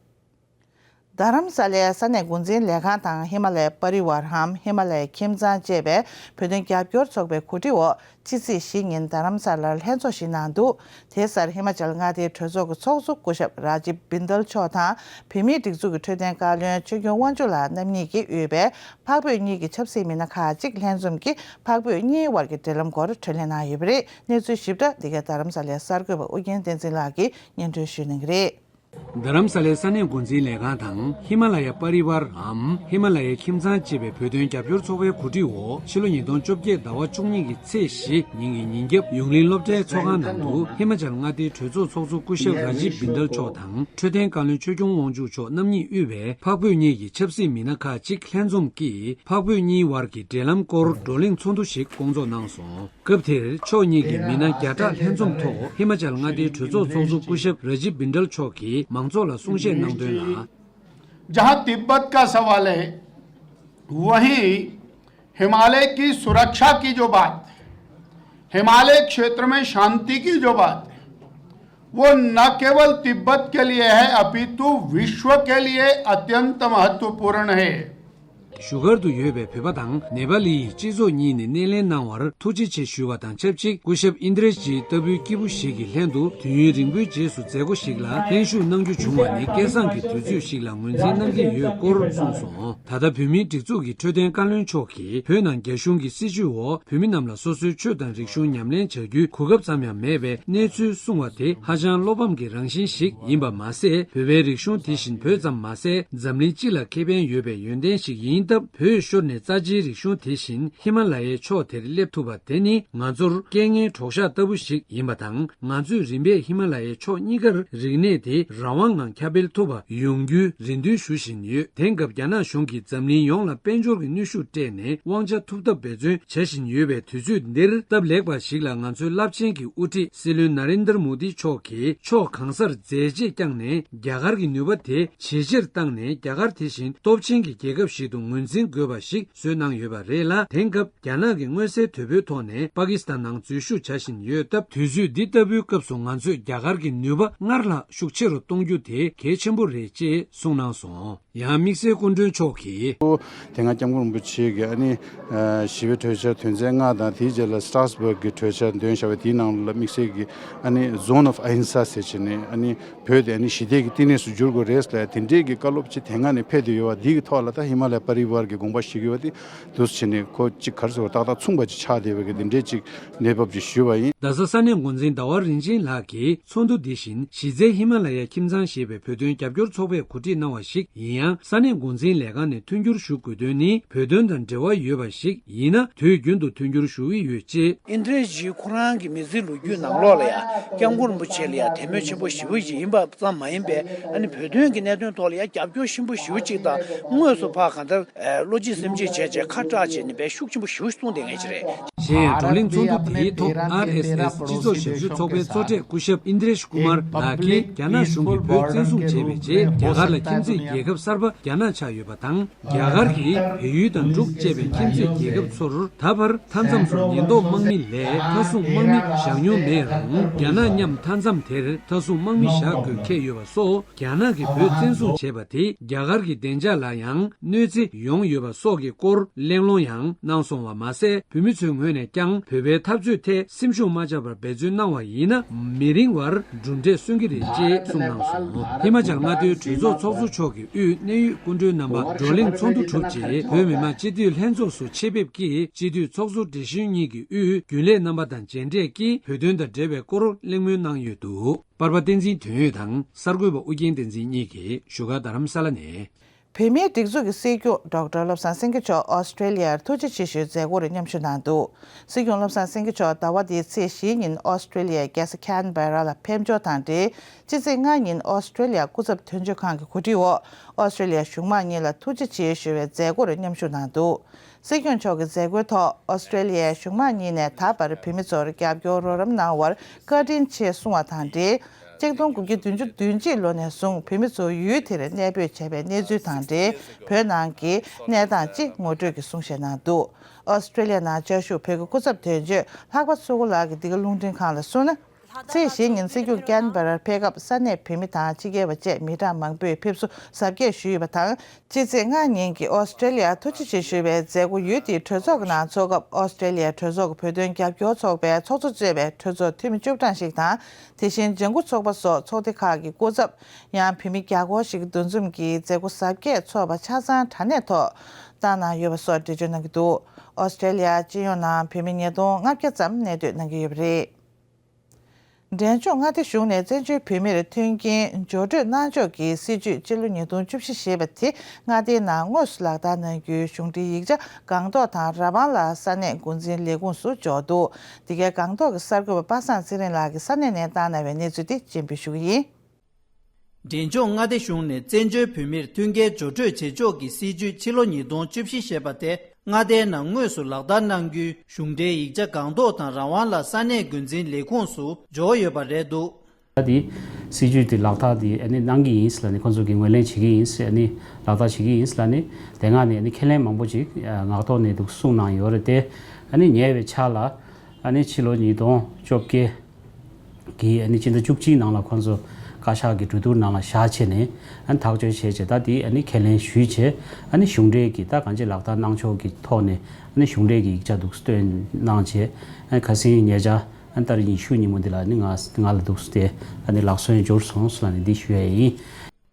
རྡ་རམ་ས་ལའི་ས་གནས་འགོ་འཛིན་ལས་ཁང་དང་ཧི་མ་ལ་ཡ་པ་རི་ཝར་འམ་ཧི་མ་ལ་ཡའི་ཁྱིམ་ཚང་ཅེས་པའི་བོད་དོན་རྒྱབ་སྐྱོར་ཚོགས་པའི་གོ་སྒྲིག་འོག་ཕྱི་ཚེས་བཞི་ཉིན་རྡ་རམ་ས་ལར་ལྷན་ཚོགས་ཤིག་གནང་འདུག་དེ་སར་ཧི་མ་ཅལ་མངའ་སྡེའི་གྲོས་ཚོགས་ཀྱི་ཚོགས་གཙོ་སྐུ་ཞབས་ར་ཇིབ་བིན་དལ་མཆོག་དང་། བོད་མིའི་སྒྲིག་འཛུགས་ཀྱི་འཕྲོད་བསྟེན་བཀའ་བློན་ཆོས་སྐྱོང་དབང་ཕྱུག་ལགས་རྣམ་གཉིས་ཀྱིས་དབུས་པའི་འཕགས་བོད་གཉིས་ཀྱི་ཆབ་སྲིད་མི་སྣ་ཁག་ཅིག་ལྷན་འཛོམས་ཀྱིས་འཕགས་བོད་གཉིས་དབར་གྱི་འབྲེལ་ལམ་སྐོར་གྲོས་གླེང་གནང་ཡོད་པ་རེད། གནས་ཚུལ་ཞིབ་ཕྲ་འདི་གའི་རྡ་རམ་ས་ལའི་གསར་འགོད་པ་ཨུ་རྒྱན་བསྟན་འཛིན་ལགས་ཀྱིས་སྙན་སྒྲོན་ཞུ་གནང་གི་རེད། རྡ་རམ་ས་ལའི་ས་གནས་འགོ་འཛིན་ལས་ཁང་དང་ཧི་མ་ལ་ཡ་པ་རི་ཝར་འམ་ཧི་མ་ལ་ཡའི་ཁྱིམ་ཚང་ཅེས་པའི་བོད་དོན་རྒྱབ་སྐྱོར་ཚོགས་པའི་གོ་སྒྲིག་འོག་ཕྱི་ལོ་ཉིས་སྟོང་བཅོ་བརྒྱད་ཟླ་བ་བཅུ་གཉིས་ཀྱི་ཚེས་བཞི་ཉིན་གྱི་ཉིན་རྒྱབ་ཡུང་ལིན་སློབ་གྲྭའི་ཚོགས་ཁང་ནང་དུ་ཧི་མ་ཅལ་མངའ་སྡེའི་གྲོས་ཚོགས་ཚོགས་གཙོ་སྐུ་ཞབས་ར་ཇིབ་བིན་དལ་མཆོག་དང་འཕྲོད་བསྟེན་བཀའ་བློན་ཆོས་སྐྱོང་དབང་ཕྱུག་མཆོག་རྣམ་གཉིས་དབུས་པའི་འཕགས་བོད་གཉིས་ཀྱི་ཆབ་སྲིད་མི་སྣ་ཁག་ཅིག་ལྷན་འཛོམས་ཀྱིས་འཕགས་བོད་གཉིས་དབར་གྱི་འབྲེལ་ལམ་སྐོར་བགྲོ་གླེང་ཚོགས་འདུ་ཞིག་སྐོང་ཚོགས་གནང་སོང་། སྐབས་དེར་ཕྱོགས་གཉིས་ཀྱི་མི་སྣ་བརྒྱ་ཕྲག་ལྷན་འཛོམས་ཐོག་ཧི་མ་ཅལ་མངའ་སྡེའི་གྲོས་ཚོགས་ཚོགས་གཙོ་སྐུ་ཞབས་ར་ཇིབ་བིན་དལ་མཆོག་གིས་མང་ཚོགས་ལ་གསུང་བཤད་གནང་དོན་ལ། जहां तिब्बत का सवाल है, वहीं हिमालय की सुरक्षा की जो बात, हिमालय क्षेत्र में शांति की जो बात, वो न केवल तिब्बत के लिए है, अपितु विश्व के लिए अत्यंत महत्वपूर्ण है। བཞུགས་སྒར་དུ་ཡོད་པའི་བོད་པ་དང་ནེ་པ་ལི་ཡི་སྤྱི་ཚོགས་གཉིས་ནས་སྣེ་ལེན་གནང་བར་ཐུགས་རྗེ་ཆེ་ཞུ་བ་དང་ཆབས་ཅིག་སྐུ་ཞབས་ཨིན་དྲེ་ཇི་ལྟ་བུའི་སྐྱེས་བུ་ཞིག་གི་ལྷན་དུ་དུས་ཡུན་རིང་པོའི་རྗེས་སུ་མཛད་སྒོ་ཞིག་ལ་ལྷན་ཞུགས་གནང་རྒྱུ་བྱུང་བ་ནི་སྐལ་བཟང་གི་དུས་ཚོད་ཞིག་ལ་ངོས་འཛིན་གནང་གི་ཡོད་སྐོར་གསུངས་སོང་། ད་ལྟ་བོད་མིའི་སྒྲིག་འཛུགས་ཀྱི་འཕྲོད་བསྟེན་བཀའ་བློན་མཆོག་གིས་བོད་ནང་རྒྱ་གཞུང་གི་སྲིད་བྱུས་འོག་བོད་མི་རྣམས་ལ་སོ་སོའི་ཆོས་དང་རིག་གཞུང་ཉམས་ལེན་བྱ་རྒྱུའི་གོ་སྐབས་ཙམ་ཡང་མེད་པའི་གནས་ཚུལ་གསུང་བ་དེ་ཧ་ཅང་བློ་ཕམ་གྱི་རང་བཞིན་ཞིག་ཡིན་པ་མ་ཟད། བོད་པའི་རིག་གཞུང་དེ་བཞིན་བོད་ཙམ་མ་ཟད་འཛམ་གླིང་སྤྱི་ལ་ཁེ་ཕན་ཡོད་པའི་ཡོན་ཏན་ཞིག་ཡིན་སྟབས། བོད་ཤོར་ནས་རྩ་ཆེའི་རིག་གཞུང་དེ་བཞིན་ཧི་མ་ལ་ཡའི་ཕྱོགས་དེར་སླེབས་ཐུབ་པ་དེ་ནི་ང་ཚོར་རྐྱེན་ངན་གྲོགས་ཤག་ལྟ་བུ་ཞིག་ཡིན་པ་དང་། ང་ཚོས་རིམ་པས་ཧི་མ་ལ་ཡའི་ཕྱོགས་གཉིས་ཀར་རིག་གནས་དེ་རང་དབང་ངང་ཁྱབ་སྤེལ་ཐུབ་པ་ཡོང་རྒྱུའི་རེ་འདུན་ཞུ་བཞིན་ཡོད། དེང་སྐབས་རྒྱ་ནག་གཞུང་གིས་འཛམ་གླིང་ཡོངས་ལ་དཔལ་འབྱོར་གྱི་གནོན་ཤུགས་སྤྲད་ནས་དབང་ཆ་ཐུབ་ཐབས་འབད་བརྩོན་བྱ་བཞིན་ཡོད་པའི་དུས་ཚོད་འདིར། སྟབས་ལེགས་པ་ཞིག་ལ་ང་ཚོའི་རླབས་ཆེན་གྱི་དབུ་ཁྲིད་སྲིད་བློན་ན་རེན་དར་མོ་དི་མཆོག་གིས་ཕྱོགས་གང་སར་མཛད་རྗེས་བསྐྱངས་ནས། རྒྱ་གར་གྱི་ནུས་པ་དེ་ཇེ་ཆེར་བཏང་ནས། རྒྱ་གར་དེ་བཞིན་སྟོབས་ཆེན་གྱི་རྒྱལ་ཁབ་ཞིག་ཏུ་ངོས་འཛིན་དགོས་པ་ཞིག་བཟོས་གནང་ཡོད་པ་རེད་ལ། དེང་སྐབས་རྒྱ་ནག་གི་མངོན་གསལ་དོད་པོའི་ཐོག་ནས་པ་ཀི་སི་ཐན་ནང་འཛུལ་ཞུགས་བྱ་བཞིན་ཡོད་སྟབས། དུས་ཚོད་འདི་ལྟ་བུའི་སྐབས་སུ་ང་ཚོས་རྒྱ་གར་གྱི་ནུས་པ་སྔར་ལྷག་ཤུགས་ཆེ་རུ་གཏོང་རྒྱུ་དེ་གལ་ཆེན་པོ་རེད་ཅེས་གསུངས་གནང་སོང་། ཡང་དམིགས་བསལ་སྐུ་མགྲོན་མཆོག་གིས། དེ་སྔ་སྐྱབས་མགོན་རིན་པོ་ཆེ་གིས་ཨ་ནི་ཞི་བའི་གྲོས་འཆར་དོན་ཚན་ལྔ་དང་། དེའི་རྗེས་ལ་སི་ཊར་སི་བྷག་གི་གྲོས་འཆར་འདོན་བཞག་པ་དེའི་ནང་ལ་དམིགས་བསལ་གྱི་ཨ་ནི་Zone of Ahimsa ཟེར་བྱས་ནས། ཨ་ནི་བོད་དེ་ཨ་ནི་ཞི་བདེ་གི་བསྟི་གནས་སུ་འགྱུར་དགོས་རེད་ཟེར། དེ་འདྲའི་གི་བཀའ་སློབ་ཅིག་དེ་སྔ་ནས་ཕེབས་བསྡད་ཡོད་པ་འདི་གི་ཐོག་ལ། ད་ཧི་མ་ལ་ཡ་པ་རི་ཝར་གི་དགོངས་པ་བཞེས་ཀྱི་ཡོད་པ་དེ་འདུག་སེ་བྱས་ནས། ཁོ་ཅིག་ག་རེ་ཟེར་བ། ཏག་ཏག་མཚུངས་པ་ཅིག་ཆགས་བསྡད་པའི་གི་དེ་འདྲའི་ཅིག་གནས་བབ་ཅིག་ཞུས་པ་ཡིན། རྡ་ས་ས་གནས་འགོ་འཛིན་ཟླ་བ་རིན་ཆེན་ལགས་ཀྱིས། ཚོགས་འདུ་འདི་བཞིན་གཞི་རྩའི་ཧི་མ་ལ་ཡའི་ཁྱིམ་ཚང་ཞེས་པའི་བོད་དོན་རྒྱབ་སྐྱོར་ཚོགས་པས་གོ་སྒྲིག་གནང་བ་ཞིག་ཡིན་ཡང་། ས་གནས་འགོ་འཛིན་ལས་ཁང་ནས་མཐུན་འགྱུར་ཞུ་དགོས་དོན་ནི་བོད་དོན་དང་འབྲེལ་བ་ཡོད་པ་ཞིག་ཡིན་ན། དུས་རྒྱུན་དུ་མཐུན་འགྱུར་ཞུ་གི་ཡོད་ཅེས། ཨིན་དྲེ་ཇི་ཁོ་རང་གི་མི་ཚེའི་ལོ་རྒྱུས་ནང་ལོགས་ལ་ཡང་སྐྱབས་མགོན་རིན་པོ་ཆེ་ལ་ཡང་དད་མོས་ཆེན་པོ་ཞེ་པོ་ཅིག་ཡིན་པ་ཙམ་མ་ཡིན་པའི། ཨ་ནི་བོད་དོན་གྱི་གནད་དོན་ཐོག་ལ་ཡང་རྒྱབ་སྐྱོར་ཆེན་པོ་ཞེ་པོ་ཅིག་དང་། དངོས་སུ་ཕར་གང་ལྟར་བློ་སྐྱེད་སེམས་སྐྱེད་བྱས་བྱས་ཁ་གྲག་བྱས་ནས་དཔེ་ཤུགས་ཆེན་པོ་ཞེ་པོ་གསུངས་བསྡད་མཁན་ཅིག་རེད། གཞན་ཡང་བགྲོ་གླེང་ཚོགས་འདུ་དེའི་ཐོག་ཨར་ཨེས་ཨེས་སྤྱི་ཚོགས་ཞབས་ཞུ་ཚོགས་པའི་གཙོ་གྲས་སྐུ་ཞབས་ཨིན་དྲེཤ་ཀུ་མར་ལགས་ཀྱིས་རྒྱ་ནག་གཞུང་གིས་བོད་བཙན་བཟུང་བྱས་པའི་རྗེས་རྒྱ་གར་ལ་ཁྱིམ་མཚེས་རྒྱལ་ཁབ་གསར་པ་རྒྱ་ནག་ཆགས་ཡོད་པ་དང་། རྒྱ་གར་གྱིས་བལ་ཡུལ་དང་འབྲུག་བཅས་པའི་ཁྱིམ་མཚེས་རྒྱལ་ཁབ་ཚོར་ད་བར་མཐའ་མཚམས་སུ་ཉེན་རྟོག་དམག་མི་ལས་མཐའ་སྲུང་དམག་མི་བཞག་མྱོང་མེད་རུང་། རྒྱ་ནག་མཉམ་མཐའ་མཚམས་དེར་མཐའ་སྲུང་དམག་མི་བཞག་དགོས་འཁེལ་ཡོད་པ་སོགས། རྒྱ་ནག་གིས་བོད་བཙན་བཟུང་བྱས་པ་དེས་རྒྱ་གར་གྱི་བདེ་འཇགས་ལ་ཡང་གནོད་འཚེ་ཡོང་ཡོད་པ་སོགས་ཀྱི་སྐོར་གླེང་སློང་ཡང་གནང་སོང་བ་མ་ཟད། བོད་མི་ཚོའི་ངོས་ནས་ཀྱང་བོད་པའི་འཐབ་རྩོད་ཐད་སེམས་ཤུགས་མ་ཆག་པར་འབད་བརྩོན་གནང་བ་ཡིན་ན། མི་རིང་བར་གྲུབ་འབྲས་སོན་གྱི་རེད་ཅེས་གསུངས་གནང་སོང་། ཧི་མ་ཅལ་མངའ་སྡེའི་གྲོས་ཚོགས་ཚོགས་གཙོ་མཆོག་གི་དབུས་གནད་ཡོད་སྐུ་མགྲོན་རྣམ་པ་བགྲོ་གླེང་ཚོགས་འདུ་གྲུབ་རྗེས། བོད་མི་མང་སྤྱི་འཐུས་ལྷན་ཚོགས་སུ་ཆེད་ཕེབས་ཀྱིས་སྤྱི་འཐུས་ཚོགས་གཙོ་བགྲེས་གཞོན་གཉིས་ཀྱི་དབུས་རྒྱུན་ལས་རྣམ་པ་དང་མཇལ་འཕྲད་ཀྱིས་བོད་དོན་དང་འབྲེལ་བའི་སྐོར་གླེང་མོལ་གནང་ཡོད་འདུག་པར་པ་བསྟན་འཛིན་དོན་ཡོད་དང་གསར་འགོད་པ་ཨུ་རྒྱན་བསྟན་འཛིན་གཉིས་ཀྱིས་བཞུགས་སྒར་རྡ་རམ་ས་ལ་ནས། བོད་མིའི་སྒྲིག་འཛུགས་ཀྱི་སྲིད་སྐྱོང་ཌོག་ཊར་བློ་བཟང་སེང་གེ་མཆོག་ཨོ་སི་ཀྲེ་ལི་ཡར་ཐུགས་རྗེ་ཆེ་ཞུའི་མཛད་སྒོར་མཉམ་ཞུགས་གནང་འདུག་སྲིད་སྐྱོང་བློ་བཟང་སེང་གེ་མཆོག་ཟླ་བ་འདིའི་ཚེས་བཞིའི་ཉིན་ཨོ་སི་ཀྲེ་ལི་ཡའི་རྒྱལ་ས་ཁན་བྷེ་ར་ལ་ཕེབས་འབྱོར་དང་འབྲེལ། ཕྱི་ཚེས་ལྔ་ཉིན་ཨོ་སི་ཀྲེ་ལི་ཡ་སྐུ་ཚབ་དོན་གཅོད་ཁང་གི་གོ་སྒྲིག་འོག་ཨོ་སི་ཀྲེ་ལི་ཡ་གཞུང་མང་གཉིས་ལ་ཐུགས་རྗེ་ཆེ་ཞུ་བའི་མཛད་སྒོར་མཉམ་ཞུགས་གནང་འདུག་སྲིད་སྐྱོང་མཆོག་གི་མཛད་སྒོའི་ཐོག་ཨོ་སི་ཀྲེ་ལི་ཡའི་གཞུང་མང་གཉིས་ནས་ད་བར་བོད་མི་ཚོར་རྒྱབ་སྐྱོར་རོགས་རམ་གནང་བར་བཀའ་དྲིན་ཆེ་གསུང་བ་དང་འབྲེལ། ཆིག་སྟོང་དགུ་བརྒྱ་བདུན་ཅུ་དོན་གཅིག་ལོ་ནས་བཟུང་བོད་མི་ཚོ་ཡུལ་དེར་གནས་སྤོས་བྱས་པའི་གནས་ཚུལ་དང་འབྲེལ། བོད་ནང་གི་གནས་སྟངས་སྤྱི་ངོ་སྤྲོད་ཀྱི་གསུང་བཤད་གནང་འདུག་ཨོ་སི་ཀྲེ་ལི་ཡ་ནང་བཅའ་བཞུགས་བོད་ཀྱི་སྐུ་ཚབ་དོན་གཅོད་ལྷག་པ་མཚོ་སྐྱིད་ལགས་ཀྱིས་འདི་ག་རླུང་འཕྲིན་ཁང་ལ་གསུངས་ན། ཚེས་བཞི་ཉིན་སྲིད་སྐྱོང་ཀན་བྷེ་རར་ཕེབས་སྐབས་ས་གནས་བོད་མི་དང་ཕྱི་རྒྱལ་བ་བཅས་མི་གྲངས་མང་པོས་ཕེབས་བསུ་གཟབ་རྒྱས་ཞུས་ཡོད་པ་དང་། ཕྱི་ཚེས་ལྔ་ཉིན་གྱི་ཨོ་སི་ཀྲེ་ལི་ཡ་ཐུགས་རྗེ་ཆེ་ཞུ་བའི་མཛད་སྒོ་ཡུལ་དེའི་གྲོས་ཚོགས་ཀྱི་ནང་འཚོགས་སྐབས། ཨོ་སི་ཀྲེ་ལི་ཡའི་གྲོས་ཚོགས་ཀྱི་བོད་དོན་རྒྱབ་སྐྱོར་ཚོགས་པའི་ཚོགས་གཙོ་གཙོས་པའི་གྲོས་ཚོགས་འཐུས་མི་བཅུ་གྲངས་ཤིག་དང་། དེ་བཞིན་ལྗང་གུ་ཚོགས་པ་སོགས་ཚོགས་སྡེ་ཁག་གི་སྐུ་ཚབ། ཡང་བོད་མི་བརྒྱ་སྐོར་ཞིག་འདུ་འཛོམས་ཀྱིས་མཛད་སྒོ་གཟབ་རྒྱས་འཚོགས་པ་ཆ་ཚང་དྲ་གནས་ཐོག་བཏང་གནང་ཡོད་པ་སོགས་འགྲེལ་བརྗོད་གནང་གི་འདུག་ཨོ་སི་ཀྲེ་ལི་ཡ་སྤྱི་ཡོངས་ནང་བོད་མི་ཉིས་སྟོང་ལྔ་བརྒྱ་ཙམ་གནས་སྡོད་གནང་གི་ཡོད་པ་རེད། འབྲས་ལྗོངས་མངའ་སྡེ་གཞུང་ནས་བཙན་བྱོལ་བོད་མིར་མཐུན་རྐྱེན་སྦྱོར་སྤྲོད་གནང་ཕྱོགས་ཀྱི་སྲིད་ཇུས་ཕྱི་ལོ་ཉིས་སྟོང་བཅུ་བཞི་ཞེས་པ་དེ་མངའ་སྡེའི་ནང་དངོས་སུ་ལག་བསྟར་གནང་རྒྱུའི་གཞུང་འབྲེལ་ཡིག་ཆ་སྒང་ཏོག་དང་ར་བང་ལ་ས་གནས་འགོ་འཛིན་ལས་ཁུངས་སུ་འབྱོར་འདུག་འདི་གའི་སྒང་ཏོག་གི་གསར་འགོད་པ་པ་སངས་ཚེ་རིང་ལགས་ཀྱིས་ས་གནས་ནས་བཏང་གནང་བའི་གནས་ཚུལ་དེ་སྤྱན་འབུལ་ཞུ་གི་ཡིན། འབྲས་ལྗོངས་མངའ་སྡེ་གཞུང་ནས་བཙན་བྱོལ་བོད་མིར་མཐུན་རྐྱེན་སྦྱོར་སྤྲོད་བྱེད་ཕྱོགས་ཀྱི་སྲིད་ཇུས་ཕྱི་ལོ་ཉིས་སྟོང་བཅུ་བཞི་ཞེས་པ་དེ་མངའ་སྡེའི་ནང་དངོས་སུ་ལག་བསྟར་གནང་རྒྱུའི་གཞུང་འབྲེལ་ཡིག་ཆ་སྒང་ཏོག་དང་ར་བང་ལ་ས་གནས་འགོ་འཛིན་ལས་ཁུངས་སུ་འབྱོར་ཡོད་པ་རེད་འདུག་ད་དེ་སྲིད་ཇུས་དེ་ལག་བསྟར་དེ་ཨ་ནི་གནང་གི་ཡིན་ཟེར་ལ་ནི་ཁོང་ཚོ་གིས་ངོས་ལེན་བྱེད་ཀྱི་ཡིན་ཟེར། ཨ་ནི་ལག་བསྟར་བྱེད་ཀྱི་ཡིན་ཟེར་ལ་ནི་དེ་སྔ་ནས་ཨ་ནི་ཁས་ལེན་མང་པོ་ཅིག་ངག་ཐོག་ནས་འདུག་གསུངས་གནང་ཡོད་རེད་དེ། ཨ་ནི་ཉེ་བའི་ཆར་ལ་ཨ་ནི་ཕྱི་ལོ་ཉིས་སྟོང་བཅོ་བརྒྱད་གི་ཨ་ནི་སྤྱི་ཟླ་བཅུ་གཅིག་ནང་ལ་ཁོང་ཚོ་བཀའ་ཤག་གི་གྲོས་བསྡུར་ནང་ལ་བཞག་བྱས་ནས་ཨ་ནི་ཐག་གཅོད་བྱས་བྱས། ད་དེ་ཨ་ནི་ཁས་ལེན་ཞུས་བྱས། ཨ་ནི་གཞུང་འབྲེལ་གྱི་ད་གང་ཅི་ལག་བསྟར་གནང་ཕྱོགས་ཀྱི་ཐོག་ནས་ཨ་ནི་གཞུང་འབྲེལ་གྱི་ཡིག་ཆ་འདུག་སྟོན་གནང་བྱས། ཨ་ནི་ཁ་སང་ཉེ་ཆར་ཨ་ནི་ཏ་རིག་ཉི་ཤུ་ཉིན་མོ་འདི་ལ་ཨ་ནི་ང་ང་ལ་འདུག་སྟེ་ཨ་ནི་ལག་སོན་འབྱོར་སོང་ཟེར་ལ་ནི་འདི་ཞུ་ཡ་ཡིན།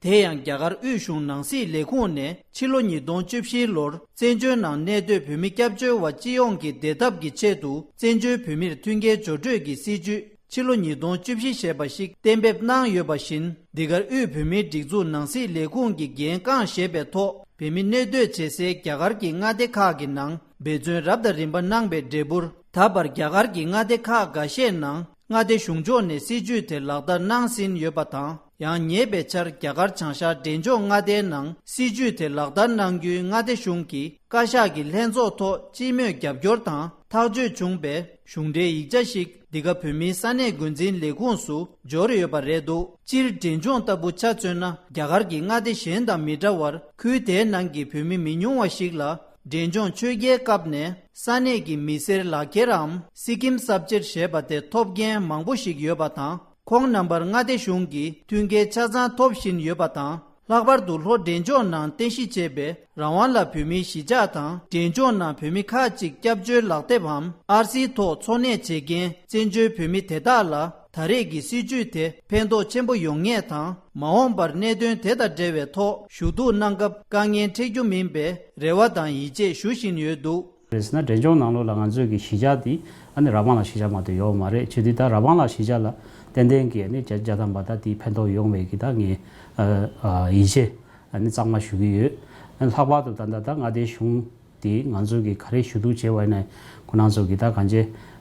དེ་ཡང་རྒྱ་གར་དབུས་གཞུང་ནང་སྲིད་ལས་ཁུངས་ནས་ཕྱི་ལོ་ཉིས་སྟོང་བཅུ་བཞི་ལོར་བཙན་བྱོལ་ནང་གནས་སྡོད་བོད་མི་སྐྱབས་བཅོལ་བ་སྤྱི་ཡོངས་ཀྱི་བདེ་ཐབས་ཀྱི་ཆེད་དུ་བཙན་བྱོལ་བོད་མིར་མཐུན་རྐྱེན་སྦྱོར་སྤྲོད་ཀྱི་སྲིད་ཇུས་ཕྱི་ལོ་ཉིས་སྟོང་བཅུ་བཞི་ཞེས་པ་ཞིག་གཏན་འབེབས་གནང་ཡོད་པ་བཞིན། འདི་གར་དབུས་བོད་མིའི་སྒྲིག་འཛུགས་ནང་སྲིད་ལས་ཁུངས་ཀྱིས་འགན་རྐང་བཞེས་པའི་ཐོག་བོད་མི་གནས་སྡོད་བྱེད་སའི་རྒྱ་གར་གྱི་མངའ་སྡེ་ཁག་གི་ནང་འབད་བརྩོན་རབ་དང་རིམ་པ་གནང་པའི་འབྲས་བུར། ད་བར་རྒྱ་གར་གྱི་མངའ་སྡེ་ཁག་འགའ་ཤས་ནང་མངའ་སྡེ་གཞུང་ཕྱོགས་ནས་སྲིད་ཇུས་དེ་ལག་བསྟར་གནང་ཟིན་ཡོད་པ་དང་། ཡང་ཉེ་བའི་ཆར་རྒྱ་གར་བྱང་ཤར་འབྲས་ལྗོངས་མངའ་སྡེའི་ནང་སྲིད་ཇུས་དེ་ལག་བསྟར་གནང་རྒྱུའི་མངའ་སྡེ་གཞུང་གི་བཀའ་ཤག་གི་ལྷན་ཚོགས་ཐོག་སྤྱི་མོས་རྒྱབ་སྐྱོར་དང་ཐག་གཅོད་བྱུང་བའི་གཞུང་འབྲེལ་ཡིག་ཆ་ཞིག་འདི་ག་བོད་མིའི་ས་གནས་འགོ་འཛིན་ལས་ཁུངས་སུ་འབྱོར་ཡོད་པ་རེད་འདུག་སྤྱིར་འབྲས་ལྗོངས་ལྟ་བུ་ཆ་མཚོན་ན། རྒྱ་གར་གྱི་མངའ་སྡེ་གཞན་དང་མི་འདྲ་བར་ཁུལ་དེའི་ནང་གི་བོད་མི་མི་ཉུང་བ་ཞིག་ལ་འབྲས་ལྗོངས་ཆོས་རྒྱལ་སྐབས་ནས་ས་གནས་ཀྱི་མི་སེར་ལག་འཁྱེར་རམ་སི་ཀིམ་གསར་བརྗེར་ཞེས་པ་དེ་ཐོབ་མཁན་མང་པོ་ཞིག་ཡོད་པ་དང་། ཁོང་རྣམ་པར་མངའ་སྡེ་གཞུང་གིས་མཐུན་རྐྱེན་ཆ་ཚང་ཐོབ་བཞིན་ཡོད་པ་དང་། ལྷག་པར་དུ་ལྷོ་འབྲས་ལྗོངས་ནང་རྟེན་གཞི་བྱས་པའི་རང་དབང་ལ་བོད་མིའི་གཞིས་ཆགས་དང་། འབྲས་ལྗོངས་ནང་བོད་མི་ཁག་ཅིག་སྐྱབས་བཅོལ་ལག་དེབ་བམ་ཨར་སིའི་ཐོག་འཚོ་གནས་བྱེད་མཁན་བཙན་བྱོལ་བོད་མི་དེ་དག་ལ་ད་རེས་ཀྱི་སྲིད་ཇུས་དེ་ཕན་ཐོགས་ཆེན་པོ་ཡོང་ངེས་དང་། མ་འོངས་པར་གནད་དོན་དེ་དང་འབྲེལ་བའི་ཐོག་ཞུ་གཏུག་གནང་སྐབས་དཀའ་ངལ་འཕྲད་རྒྱུ་མིན་པའི་རེ་བ་དང་ཡིད་ཆེས་ཞུ་བཞིན་ཡོད་འདུག་རེད་ཟེར་ན། འབྲས་ལྗོངས་ནང་ལོགས་ལ་ང་ཚོའི་གི་གཞིས་ཆགས་འདི་ཨ་ནི་ར་བང་ལ་གཞིས་ཆགས་མ་གཏོགས་ཡོད་མ་རེད། བྱས་དུས་ད་ར་བང་ལ་གཞིས་ཆགས་ལ་ཏན་ཏན་གྱི་ཨ་ནི་བརྒྱ་ཆ་བརྒྱ་ཐམ་པ་ད་འདི་ཕན་ཐོགས་ཡོང་བའི་གི་ད་ངས་ཨ་ཨ་ཡིད་ཆེས་ཨ་ནི་གཙང་མ་ཞུ་གི་ཡོད། ཨ་ནི་ལྷག་པར་དུ་ད་ད་ད་མངའ་སྡེའི་གཞུང་འདི་ང་ཚོ་གི་ག་རེ་ཞུ་གཏུག་བྱས་པ་ཡིན་ན། ཁོ་རང་ཚོ་གི་ད་གང་ཅི་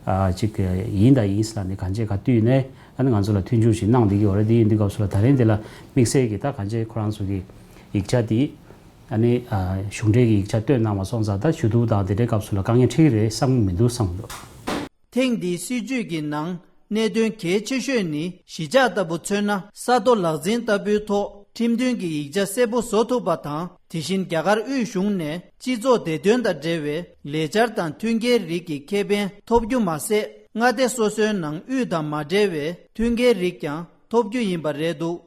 ཨ་ཅིག་ཡིན་དང་ཡིན་ཟེར་ལ་ནི་གང་ཅི་ག་དུས་ནས་ཨ་ནི་ང་ཚོ་ལ་མཐུན་འགྱུར་ཞིག་གནང་བསྡད་ཀྱི་ཡོད་རེད། འདི་ཡིན་དུས་སྐབས་སུ་ལ་ད་རིང་འདི་ལ་དམིགས་བསལ་གྱི་ད་གང་ཅི་ཁོ་རང་ཚོ་གི་ཡིག་ཆ་འདི་ ཨ་ནི་ཨ་གཞུང་འབྲེལ་གྱི་ཡིག་ཆ་བཏོན་གནང་བ་སོང་ཙང་ད་ཞུ་གཏུག་དང་དེ་འདྲའི་སྐབས་སུ་ལ་དཀའ་ངལ་འཕྲད་ཀྱི་རེད་བསམ་གྱི་མི་འདུག་བསམ་གྱི་འདུག་ཐེངས་འདིའི་སྲིད་བྱུས་ཀྱི་ནང་གནད་དོན་གལ་ཆེ་ཤོས་ནི་གཞིས་ཆགས་ལྟ་བུ་མཚོན་ན་ས་རྡོ་ལག་འཛིན་ལྟ་བུའི་ཐོག་ཁྲིམས་མཐུན་གྱི་ཡིག་ཆ་གསལ་པོ་བཟོ་ཐུབ་པ་དང་། དེ་བཞིན་རྒྱ་གར་དབུས་གཞུང་ནས་སྤྱི་ཚོགས་བདེ་དོན་དང་འབྲེལ་བའི་ལས་འཆར་དང་མཐུན་རྐྱེན་རིགས་ཀྱི་ཁེ་ཕན་ཐོབ་རྒྱུ་མ་ཟད། མངའ་སྡེ་སོ་སོའི་ནང་དབུས་དང་མ་འབྲེལ་བའི་མཐུན་རྐྱེན་རིགས་ཀྱང་ཐོབ་རྒྱུ་ཡིན་པ་རེད་འདུག་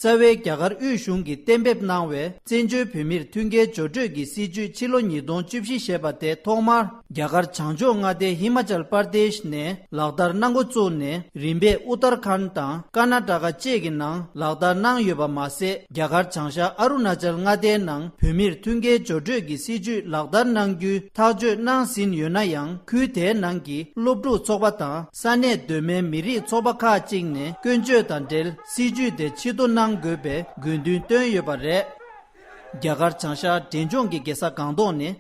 རྩ་བའི་རྒྱ་གར་དབུས་གཞུང་གིས་གཏན་འབེབས་གནང་བའི་བཙན་བྱོལ་བོད་མིར་མཐུན་རྐྱེན་སྦྱོར་སྤྲོད་ཀྱི་སྲིད་བྱུས་ཕྱི་ལོ་ཉིས་སྟོང་བཅུ་བཞི་ཞེས་པ་དེ་ཐོག་མར་རྒྱ་གར་བྱང་ཕྱོགས་མངའ་སྡེ་ཧི་མ་ཅལ་པར་དེཤ་ནས་ལག་བསྟར་གནང་འགོ་བཙུགས་ནས། རིམ་པས་ཨུ་ཏར་ཁཱན་དང་ཀར་ན་ཊ་ཀ་བཅས་ཀྱི་ནང་ལག་བསྟར་གནང་ཡོད་པ་མ་ཟད། རྒྱ་གར་བྱང་ཤར་ཨ་རུ་ན་ཅལ་མངའ་སྡེའི་ནང་བོད་མིར་མཐུན་རྐྱེན་སྦྱོར་སྤྲོད་ཀྱི་སྲིད་བྱུས་ལག་བསྟར་གནང་རྒྱུའི་ཐག་གཅོད་གནང་ཟིན་ཡོད་ན་ཡང་། ཁུལ་དེའི་ནང་གི་སློབ་ཕྲུག་ཚོགས་པ་དང་ས་གནས་གདོད་མའི་མི་རིགས་ཚོགས་པ་ཁག་ཅིག་ནས་སྐྱོན་བརྗོད་དང་འབྲེལ་སྲིད་བྱུས་དེ་ཕྱིར་བསྡུ་གནང་དགོས་པའི་དགོས་འདུན་བཏོན་ཡོད་པ་རེད། རྒྱ་གར་བྱང་ཤར་འབྲས་ལྗོངས་ཀྱི་རྒྱལ་ས་སྒང་ཏོག་ནས་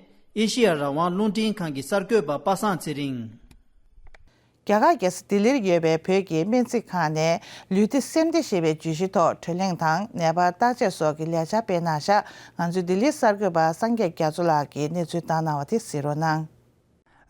ཨེ་ཤེ་ཡ་རང་དབང་རླུང་འཕྲིན་ཁང་གི་གསར་འགོད་པ་པ་སངས་ཚེ་རིང་། རྒྱ་གར་རྒྱལ་ས་ལྡི་ལིར་ཡོད་པའི་བོད་ཀྱི་སྨན་རྩིས་ཁང་ནས་ལུས་བདེ་སེམས་བདེ་ཞེས་པའི་བརྗོད་གཞི་ཐོག་བགྲོ་གླེང་དང་ནད་པར་བརྟག་དཔྱད་སོགས་ཀྱི་ལས་འཆར་སྤེལ་གནང་བཞག་ང་ཚོའི་ལྡི་ལིའི་གསར་འགོད་པ་སངས་རྒྱས་རྒྱ་མཚོ་ལགས་ཀྱིས་གནས་ཚུལ་བཏང་གནང་བ་དེ་གཟིགས་རོགས་གནང་།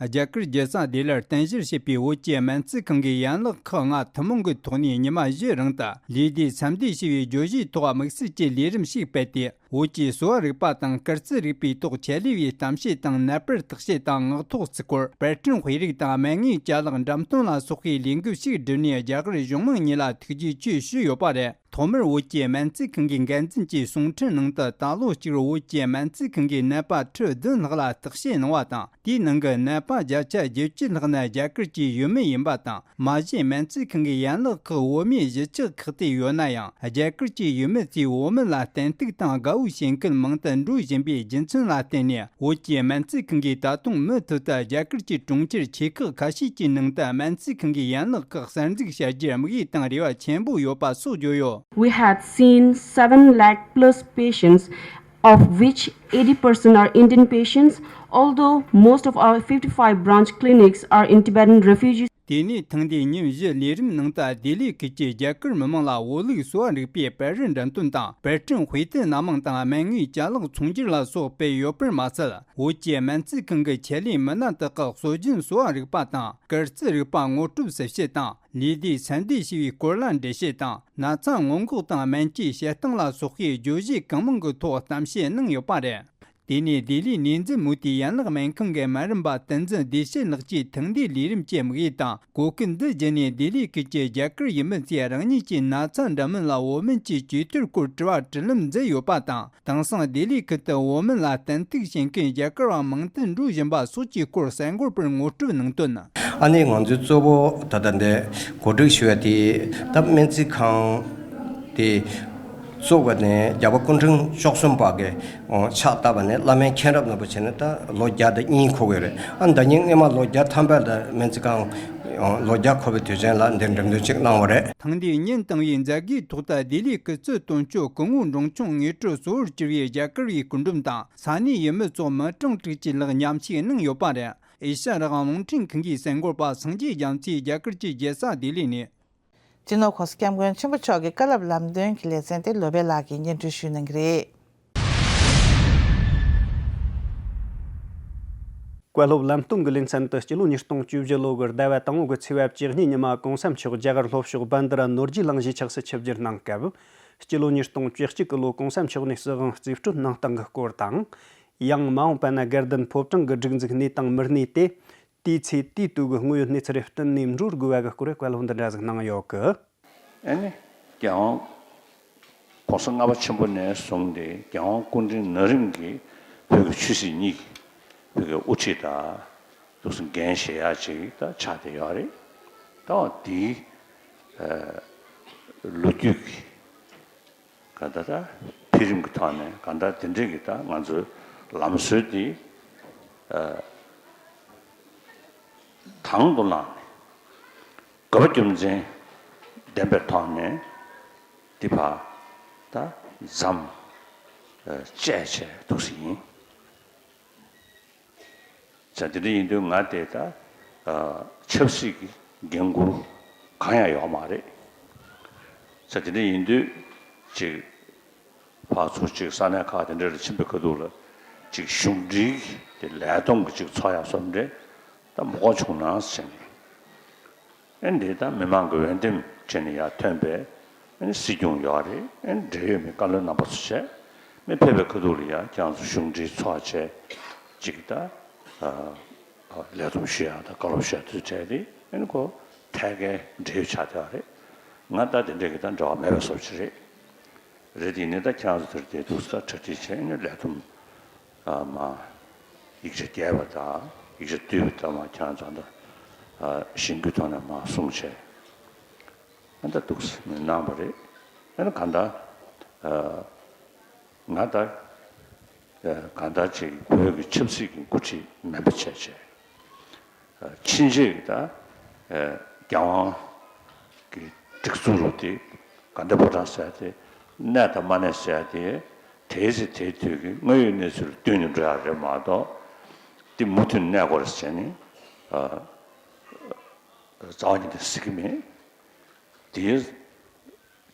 རྒྱ་གར་རྒྱལ་ས་ལྡི་ལིར་རྟེན་གཞི་བྱས་པའི་བོད་ཀྱི་སྨན་རྩིས་ཁང་གི་ཡན་ལག་ཁག་ལྔ་ཐུན་མོང་གི་ཐོག་ནས་ཉི་མ་བཞི་རིང་དུ་ལུས་བདེ་སེམས་བདེ་ཞེས་པའི་བརྗོད་གཞིའི་ཐོག་དམིགས་བསལ་གྱི་ལས་རིམ་ཞིག་སྤེལ་ཏེ། བོད་ཀྱི་གསོ་བ་རིག་པ་དང་སྐར་རྩིས་རིག་པའི་ཐོག་ཆེད་ལས་པའི་གཏམ་བཤད་དང་ནད་པར་བརྟག་དཔྱད་དང་ངག་ཐོག་རྩིས་སྐོར། པར་སྐྲུན་དཔེ་རིག་དང་སྨན་ངོས་ཅ་ལག་འགྲེམས་སྟོན་ལ་སོགས་པའི་ལས་འགུལ་ཞིག་བསྒྲུབས་ནས་རྒྱ་གར་གཞུང་མང་གཉིས་ལ་ཐུགས་རྗེ་ཆེ་ཞུས་ཡོད་པ་རེད། ཐོག་མར་བོད་ཀྱི་སྨན་རྩིས་ཁང་གི་འགན་འཛིན་གྱིས་གསུང་འཕྲིན་ནང་དུ་ད་ལོ་གཅིག་བོད་ཀྱི་སྨན་རྩིས་ཁང་གིས་ནད་པ་ཁྲི་བདུན་ལྷག་ལ་བརྟག་དཔྱད་གནང་བ་དང་། དེའི་ནང་གི་ནད་པ་བརྒྱ་ཆ་བརྒྱད་ཅུ་ལྷག་ནི་རྒྱ་གར་གྱི་ཡུལ་མི་ཡིན་པ་དང་། མ་གཞི་སྨན་རྩིས་ཁང་གི་ཡན་ལག་ཁག་བོད་མིའི་གཞིས་ཆགས་ཁག་ཏུ་ཡོད་ན་ཡང་། རྒྱ་གར་གྱི་ཡུལ་མི་ཚོས་བོད་མི་ལ་བསྟན་གཏུག་དང་དགའ་བོ་བྱེད་མཁན་མང་དུ་འགྲོ་བཞིན་པའི་རྒྱུ་མཚན་ལ་བརྟེན་ནས། བོད་ཀྱི་སྨན་རྩིས་ཁང་གིས་ད་དུང་མུ་མཐུད་དུ་རྒྱ་གར་གྱི་གྲོང་ཁྱེར་ཆེ་ཁག་ཁ་ཤས་ཀྱི་ནང་དུ་སྨན་རྩིས་ཁང་གི་ཡན་ལག་ཁག་གསར་འཛུགས་བྱ་རྒྱུར་དམིགས་ཡུལ་དང་རེ་བ་ཆེན་པོ་ཡོད་པ་སོགས་བརྗོད་ཡོད། We had seen seven lakh plus patients, of which eighty percent are Indian patients, although most of our fifty-five branch clinics are in Tibetan refugees. དེ་ནས་ཐེངས་འདིའི་ཉིན་བཞི་ལས་རིམ་ནང་དུ་ལྡི་ལི་ཁུལ་གྱི་རྒྱ་གར་མི་མང་ལ་བོད་ལུགས་གསོ་བ་རིག་པའི་པར་རིས་འགྲེམས་སྟོན་དང་། པར་སྐྲུན་དཔེ་དེབ་སྣ་མང་དང་སྨན་ངོས་ཅ་ལག་ཚོང་སྒྱུར་ལ་སོགས་སྤེལ་ཡོད་པར་མ་ཟད། བོད་ཀྱི་སྨན་རྩིས་ཁང་གི་ཆེད་ལས་མི་སྣ་དག་གིས་སྲོལ་རྒྱུན་གསོ་བ་རིག་པ་དང་སྐར་རྩིས་རིག་པ་ངོ་སྤྲོད་ཞིབ་བཤེར་དང་། ལུས་བདེ་སེམས་བདེ་ཞེས་པའི་སྐོར་ལ་འགྲེལ་བཤད་དང་། ན་ཚ་སྔོན་འགོག་དང་སྨན་བཅོས་བྱེད་སྟངས་ལ་སོགས་པའི་བརྗོད་གཞི་གང་མང་གི་ཐོག་གཏམ་བཤད་གནང་ཡོད་པ་རེད། དེ་ནས་ལྡི་ལིའི་ནེ་ཛི་མུ་ཏི་ཡན་ལག་སྨན་ཁང་གི་སྨན་རམས་པ་བསྟན་འཛིན་བདེ་སྐྱིད་ལགས་ཀྱིས་ཐེངས་འདིའི་ལས་རིམ་གྱི་དམིགས་ཡུལ་དང་གོ་སྐབས་འདི་བརྒྱུད་ནས་ལྡི་ལི་ཁུལ་གྱི་རྒྱ་གར་ཡུལ་མི་ཚོས་རང་ཉིད་ཀྱི་ན་ཚ་འདྲ་མིན་ལ་བོད་སྨན་གྱི་བཅོས་ཐབས་སྐོར་དྲི་བ་དྲིས་ལན་མཛད་ཡོད་པ་དང་། དེང་སང་ལྡི་ལི་ཁུལ་དུ་བོད་སྨན་ལ་བསྟན་གཏུག་བྱེད་མཁན་རྒྱ་གར་བ་མང་དུ་འགྲོ་བཞིན་པ་སོགས་ཀྱི་སྐོར་གསར་འགོད་པར་ངོ་སྤྲོད་གནང་དོན། ཨ་ནི་ང་ཚོའི་གཙོ་བོ་ད་ལྟ་འདི་གོ་སྒྲིག་ཞུ་བ་དེ་ད་སྨན་རྩིས་ཁང་དེ་བཙུགས་པ་ནས་རྒྱལ་བ་སྐུ་ཕྲེང་བཅུ་གསུམ་པ་གི་ཕྱག་བཏབ་པ་ནས་བླ་སྨན་མཁྱེན་རབ་ནོར་བུ་བྱས་ནས་ད་ལོ་བརྒྱ་དང་གཉིས་འཁོར་གི་རེད། ཨ་ཟླ་ཉིན་སྔོན་མ་ལོ་བརྒྱ་ཐམ་པ་ལ་སྨན་རྩིས་ཁང་ལོ་བརྒྱ་འཁོར་བའི་དུས་ཆེན་ལ་འདིར་འགྲེམས་སྟོན་ཅིག་གནང་བ་རེད། ཐེངས་འདིའི་ཉིན་དང་པོའི་མཛད་སྒོའི་ཐོག་ཏུ་ལྡི་ལིའི་སྐུ་ཚབ་དོན་གཅོད་སྐུ་ངོ་འབྲོང་ཆུང་དངོས་གྲུབ་གཙོ་བོར་གྱུར་པའི་རྒྱ་གར་བའི་སྐུ་མགྲོན་དང་ས་གནས་ཡུལ་མི་ཚོགས་མི་གྲངས་དྲུག་ཅུ་ལྷག་མཉམ་ཞུགས་གནང་ཡོད་པ་རེད། ཨེ་ཤ་ཡ་རང་དབང་རླུང་འཕྲིན་ཁང་གི་གསར་འགོད་པ་སངས་རྒྱས་རྒྱ་མཚོས་རྒྱ་གར་གྱི་རྒྱལ་ས་ལྡི་ལི་ནས། སྤྱི་ནོར་༸གོང་ས་༸སྐྱབས་མགོན་ཆེན་པོ་མཆོག་གི་བཀའ་སློབ་ལམ་སྟོན་གྱི་ལེ་ཚན་དེ་བློ་བྷེ་ལགས་ཀྱིས་སྙན་སྒྲོན་ཞུ་གནང་གི་རེད། བཀའ་སློབ་ལམ་སྟོན་གྱི་ལེ་ཚན་དུ་སྤྱི་ལོ་ཉིས་སྟོང་བཅུ་བཞི་ལོ་གི་ཟླ་བ་དང་པོ་གི་ཚེས་པ་བཅུ་གཉིས་ཉི་མ་༸གོང་ས་མཆོག་རྒྱ་གར་ལྷོ་ཕྱོགས་བན་དྷ་ར་ནོར་རྒྱས་གླིང་གཞིས་ཆགས་སུ་ཆིབས་བསྒྱུར་གནང་སྐབས། སྤྱི་ལོ་ཉིས་སྟོང་བཅུ་གཅིག་གི་ལོ་༸གོང་ས་མཆོག་ནས་སྲིད་དབང་རྩིས་སྤྲོད་གནང་སྟངས་ཀྱི་སྐོར་དང་། ཡང་མ་འོངས་པ་ན་དགའ་ལྡན་ཕོ་བྲང་གི་སྒྲིག་འཛུགས་གནས་དང་མི་གནས་དེ། དེའི་ཚེ་དེའི་དུས་ཀྱི་དངོས་ཡོད་གནས་ཚུལ་རེ་བསྟུན་ནས་འགྲོ་དགོས་པ་གི་སྐོར་བཀའ་སློབ་འདི་འདྲ་ཟིག་གནང་ཡོད་གི། ཨ་ནི། རྒྱལ་དབང་༸གོང་ས་ལྔ་པ་ཆེན་པོ་ནས་བཟུང་སྟེ་རྒྱལ་དབང་སྐུ་ཕྲེང་ན་རིམ་གྱི་བོད་ཀྱི་ཆོས་སྲིད་གཉིས་ཀྱི་བོད་ཀྱི་དབུ་ཁྲིད་དང་། འདུག་སེ་འགན་བཞེས་ཡག་ཅིག་ད་ཆགས་བསྡད་ཡོད་རེད། ད་འདིའི་ལོ་རྒྱུས་ཀྱི་ག་ད་ད་འཕེལ་རིམ་གྱི་ཐོག་ནས་ག་ད་དེ་འདྲའི་གི་ད་ང་ཚོའི་ལམ་སྲོལ་འདི་དང་དུ་བླངས་ནས་དགོས་པ་རྒྱུ་མཚན་ལྡན་པའི་ཐོག་ནས་འདི་ཕར་ད་མཚམས་བཅད་བྱས་འདུག་སེ་ཡིན། ཟེར་དེ་འདྲ་ཡིན་དུས་ང་དེ་ད་ཨ་ཆབ་སྲིད་ཀྱི་འགན་འཁུར་གང་ཡང་ཡོད་མ་རེད། ཟེར་དེ་འདྲ་ཡིན་དུས་ཅིག་ ཕར་ཚུར་ཅིག་ས་གནས་ཁག་དེ་འདྲ་ལ་ཕྱིན་པའི་ཁ་ཐུག་ལ་ཅིག་གཞུང་འབྲེལ་གྱི་ལས་བསྡོམས་ཀྱི་ཅིག་ཚོགས་ཡག་བཟོ་འདྲ་ད་མ་དགོས་བྱུང་ན་ཟེར་ནས། ཨེ་འདི་ད་མི་མང་གི་འོས་འདེམས་བྱས་ནས་ཡར་ཐོན་པའི་ཨེ་སྲིད་སྐྱོང་ཡོད་རེད། ཨེ་འབྲེལ་ཡོད་མི་བཀའ་བློན་རྣམ་པ་ཚོ་བྱས། མི་ཕེབས་པའི་ཁ་ཐུག་ལ་ཡ་ཁྱེད་རང་ཚོ་གཞུང་འབྲེལ་ཚོགས་བྱས་ཅིག་ད་ལས་བསྡོམས་ཞུ་ཡག་དང་བཀའ་སློབ་ཞུ་ཡག་དུས་བྲལ་ཏེ་ཨེ་ཁོ་ཐད་ཀའི་འབྲེལ་ཡོད་ཆགས་བསྡད་པ་རེད། ང་ད་དེ་འདྲས་ཀྱི་ད་འབྲེལ་བ་མེད་པའི་བཟོ་ཅིག་རེད། རེད་དེ་ནི་ད་ཁྱེད་རང་ཚོ་དེར་དེ་འདུག་ས་གྲ་སྒྲིག་བྱས་ནས་ལས་བསྡོམས་མ་ཡིག་ཆ་རྒྱས་པ་དང་ཡིག་ཆ་བསྡུས་པ་དང་མ་ཁྱེད་རང་ཚོ་ད་ཞིང་ཁུལ་ཐོག་ནས་མ་གསུང་བྱས་ཨ་ད་འདུག་ས་མི་གནང་བ་རེད། ཨ་ནི་གང་ལྟར་ང་ད་གང་ལྟར་ཅིག་བོད་ཀྱི་ཆབ་སྲིད་ཀྱི་འགོ་ཁྲིད་མིན་པ་བྱས་བྱས། ཕྱིན་ཆད་ཀྱི་ད་རྒྱལ་དབང་གི་སྒྲིག་འཛུགས་རུ་དེ་དགའ་ལྡན་ཕོ་བྲང་ཟེར་དེ་གནས་དང་མ་གནས་ཟེར་དེ་དེའི་ཚེ་དེའི་དུས་ཀྱི་དངོས་ཡོད་གནས་ཚུལ་ལ་བསྟུན་ནས་འགྲོ་ཡག་རེད་མ་གཏོགས་དེ་མུ་མཐུད་གནས་དགོས་རེད་ཟེར་ནས་རྩ་བ་ཉིད་ནས་ཟེར་གྱི་མེད། དེའི་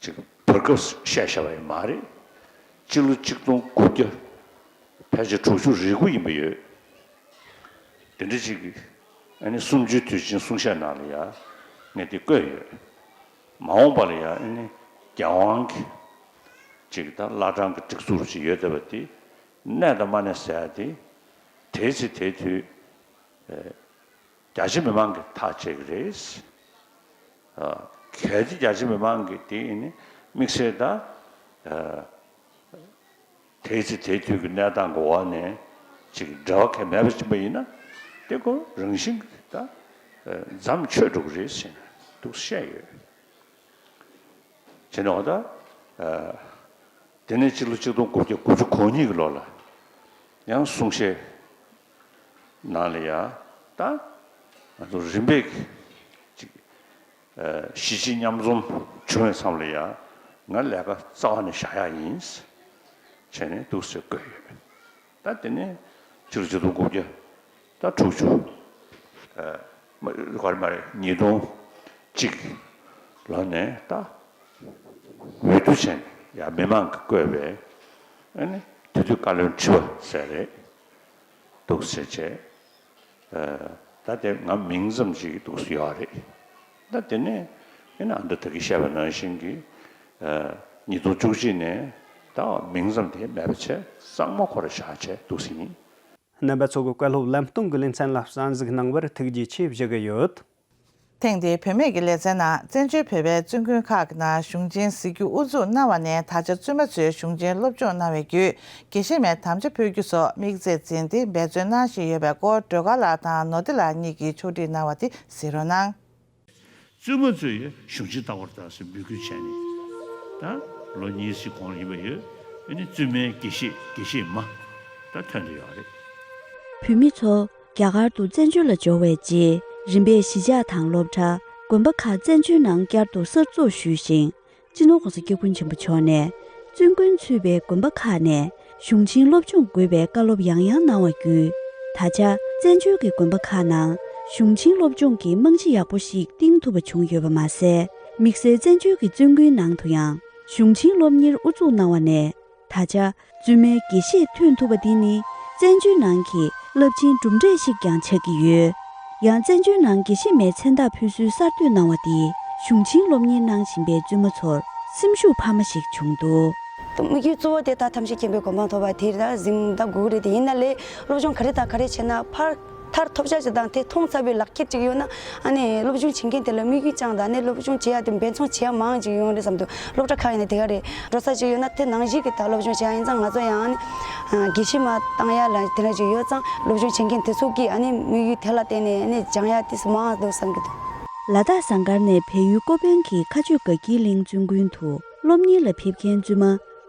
ཅིག་བར་སྐབས་བཤད་བཞག་པ་ཡིན་མ་རེད། སྤྱི་ལོ་གཅིག་སྟོང་དགུ་བརྒྱ་ཕལ་ཆེར་དྲུག་ཅུ་རེ་དགུ་ཡིན་པ་ཡོད། དེ་འདྲ་ཅིག་གིས་ཨ་ནི་གསུམ་བཅུའི་དུས་ཆེན་གསུང་བཤད་ནང་ལ་ཡང་ངས་དེ་བཀོད་ཡོད། མ་འོངས་པ་ལ་ཡང་ཨ་ནི་རྒྱལ་དབང་གི་ཅིག་ད་བླ་བྲང་གི་སྒྲིག་འཛུགས་ཅིག་ཡོད་བསྡད་པ་དེ་གནས་དང་མ་གནས་ཟེར་ཡ་དེ་དེའི་ཚེ་དེའི་དུས་རྒྱ་ཆེ་མི་མང་གིས་ཐག་བཅད་ཀྱི་རེད། གལ་ཏེ་རྒྱ་ཆེ་མི་མང་གིས་དེ་ཡིན་ནི་དམིགས་བསལ་ད་དེའི་ཚེ་དེའི་དུས་ཀྱི་གནས་སྟངས་ཀྱི་འོག་ནས་ཅིག་འབྲེལ་བ་གང་ཡང་མེད་པ་ཕྱིན་པ་ཡིན་ན་དེ་ཁོ་རང་བཞིན་གྱིས་ད་མཚམས་ཆོད་འགྲོ་གི་རེད་ཟེར་ནས་འདུག་བཤད་ཡོད། བྱས་ནས་འོ་ད། དེ་ནས་སྤྱི་ལོ་ཆིག་སྟོང་དགུ་བརྒྱ་དགུ་བཅུ་གོ་གཉིས་ཀྱི་ལོ་ལ་ཡང་གསུང་བཤད་ནང་ལ་ཡང་ད་ང་ཚོ་རིམ་པས་ཅིག་གཞིས་བྱེས་མཉམ་འཛོམས་བྱུང་བའི་མཚམས་ལ་ཡང་ང་ལས་ཀ་རྩ་བ་ནས་བཞག་ཡག་ཡིན་བྱས་ནས་འདུག་ཟེར་བཀོད་ཡོད། ད་དེ་ནས་ཕྱི་ལོ་ཆིག་སྟོང་དགུ་བརྒྱ་ད་དྲུག་ཅུ། ཨ་མ་ག་རེ་མ་རེད། ཉིས་སྟོང་གཅིག་ལོ་ནས་ད་འོས་བསྡུ་བྱས་ནས་ཡང་མི་མང་གིས་བསྐོས་པའི་ཨ་ནི་དེ་དུས་བཀའ་བློན་ཁྲི་པ་ཟེར་རེད་འདུག་ཟེར་བྱས། ཨ་ད་དེ་ང་མིང་ཙམ་ཞིག་འདུག་ཡོད་རེད། ད་དེ་ནས་ཨ་ནི་ཨ་མདོ་ད་གིན་བཤད་པ་ནང་བཞིན་གྱི་ཨ་ཉིས་སྟོང་བཅུ་གཅིག་ནས་ད་མིང་ཙམ་དེ་མེད་པ་བྱས་གཙང་མ་ཁོ་རང་བཞག་བྱས་འདུག་ཟེར་ཡིན། རྣམ་པ་ཚོ་གི་བཀའ་སློབ་ལམ་སྟོན་གྱི་ལེ་ཚན་ལ་གསན་གཟིགས་གནང་བར་ཐུགས་རྗེ་ཆེ་ཞུ་གི་ཡོད། ཐེངས་འདིའི་བུད་མེད་ཀྱི་ལེ་ཚན་ནང་བཙན་བྱོལ་བོད་པའི་བཙུན་དགོན་ཁག་གི་ནང་གཞུང་ཆེན་གཟིགས་རྒྱུ་དབུ་འཛུགས་གནང་བ་ནས་ད་ཆ་བཙུན་མ་ཚོས་གཞུང་ཆེན་སློབ་སྦྱོང་གནང་བའི་བརྒྱུད་དགེ་བཤེས་མའི་དམ་བཅའ་ཕུལ་རྒྱུ་སོགས་དམིགས་ཚད་འཛིན་ཏེ་འབད་བརྩོན་གནང་བཞིན་ཡོད་པའི་སྐོར་སྒྲོལ་དཀར་ལགས་དང་ནོར་བདེ་ལགས་གཉིས་ཀྱིས་ཕྱོགས་སྒྲིག་གནང་བ་དེ་གཟིགས་རོགས་གནང་། བཙུན་མ་ཚོས་གཞུང་ཆེན་བལྟ་བར་གདའ་ཟེར་འབོད་སྐུལ་བྱས་ནས་ད་ལོ་གཉིས་ཙམ་གོང་ལ་ཡིན་པ་ཡོད། ཨ་ནི་བཙུན་མའི་དགེ་བཤེས་དགེ་བཤེས་མ་ད་ཐོན་བསྡད་ཡོད་རེད། བུད་མེད་ཚོ་རྒྱ་གར་དུ་བཙན་བྱོལ་ལ་འབྱོར་བའི་རྗེས་རིམ་པས་གཞིས་ཆགས་དང་སློབ་གྲྭ་དགོན་པ་ཁག་བཙན་བྱོལ་ནང་བསྐྱར་དུ་གསར་འཛུགས་ཞུས་ཤིང་། སྤྱི་ནོར་༸གོང་ས་༸སྐྱབས་མགོན་ཆེན་པོ་མཆོག་ནས་བཙུན་དགོན་ཚུད་པའི་དགོན་པ་ཁག་ནས་གཞུང་ཆེན་སློབ་སྦྱོང་དགོས་པའི་བཀའ་སློབ་ཡང་ཡང་གནང་བ་བརྒྱུད། ད་ཆ་བཙན་བྱོལ་གྱི་དགོན་པ་ཁག་ནང་གཞུང་ཆེན་སློབ་སྦྱོང་གི་རྨང་གཞི་ཡག་པོ་ཞིག་བཏིང་ཐུབ་པ་བྱུང་ཡོད་པ་མ་ཟད། དམིགས་བསལ་བཙན་བྱོལ་གྱི་བཙུན་དགོན་ནང་དུ་ཡང་གཞུང་ཆེན་སློབ་གཉེར་དབུ་འཛུགས་གནང་བ་ནས། ད་ཆ་བཙུན་མའི་དགེ་བཤེས་ཐོན་ཐུབ་པ་འདི་ནི་བཙན་བྱོལ་ནང་གི་རླབས་ཆེན་གྲུབ་འབྲས་ཤིག་ཀྱང་ཆགས་ཀྱི་ཡོད། ཡང་བཙན་བྱོལ་ནང་དགེ་བཤེས་མའི་མཚན་རྟགས་ཕུལ་སྲོལ་གསར་གཏོད་གནང་བ་འདིས་གཞུང་ཆེན་སློབ་གཉེར་གནང་བཞིན་པའི་བཙུན་མ་ཚོར་སེམས་ཤུགས་འཕར་མ་ཞིག་བྱུང་འདུག། དམིགས་ཡུལ་གཙོ་བོ་དེ་ད་ཐམས་ཅད་མཁྱེན་པའི་གོ་འཕང་ཐོབ་པ་དེ་རེད། ད་གཟིམ་ད་སྒུག་རེད། དེ་ཡིན་ན་ལས་སློབ་སྦྱོང་ག་རེ་དང་ག་རེ་བྱས་ན་ཕར་མཐར་ཐོབ་བྱ་ཞིག་དང་དེ་མཐོང་ཚར་བའི་ལག་ཁྱེར་ཅིག་ཡོད་ན། ཨ་ནི་སློབ་སྦྱོང་བྱེད་མཁན་དེ་ལ་དམིགས་ཡུལ་བཅངས་དང་ནི་སློབ་སྦྱོང་བྱེད་ཡ་དེ་འབད་བརྩོན་བྱེད་ཡ་མང་ཅིག་ཡོང་རེད་བསམ་འདུག། སློབ་གྲྭ་ཁག་ཡིན་ན་དེ་ག་རེད། འགྲོ་ས་ཅིག་ཡོད་ན་དེ་ནང་བཞིན་གྱི་ད་སློབ་སྦྱོང་བྱེད་ཡ་ཡིན་ཙང་ང་ཚོ་ཡང་ཨ་ནི་དགེ་བཤེས་མ་བཏང་ཡ་ལ་དེ་འདྲ་ཅིག་ཡོད་ཙང་སློབ་སྦྱོང་བྱེད་མཁན་དེ་ཚོ་གིས་ཨ་ནི་དམིགས་ཡུལ་དེ་ལ་བརྟེན་ནས་ཨ་ནི་སྦྱང་ཡ་དེ་ཚོ་མང་འདུག་བསམ་གྱི་འདུག། ལ་དྭགས་ཟངས་དཀར་ནས་བལ་ཡུལ་ཀོ་པན་གྱི་མཁའ་སྤྱོད་དགའ་སྐྱིད་གླིང་བཙུན་དགོན་དུ་སློབ་གཉེར་ལ་ཕེབས་མཁན་བཙུན་མ་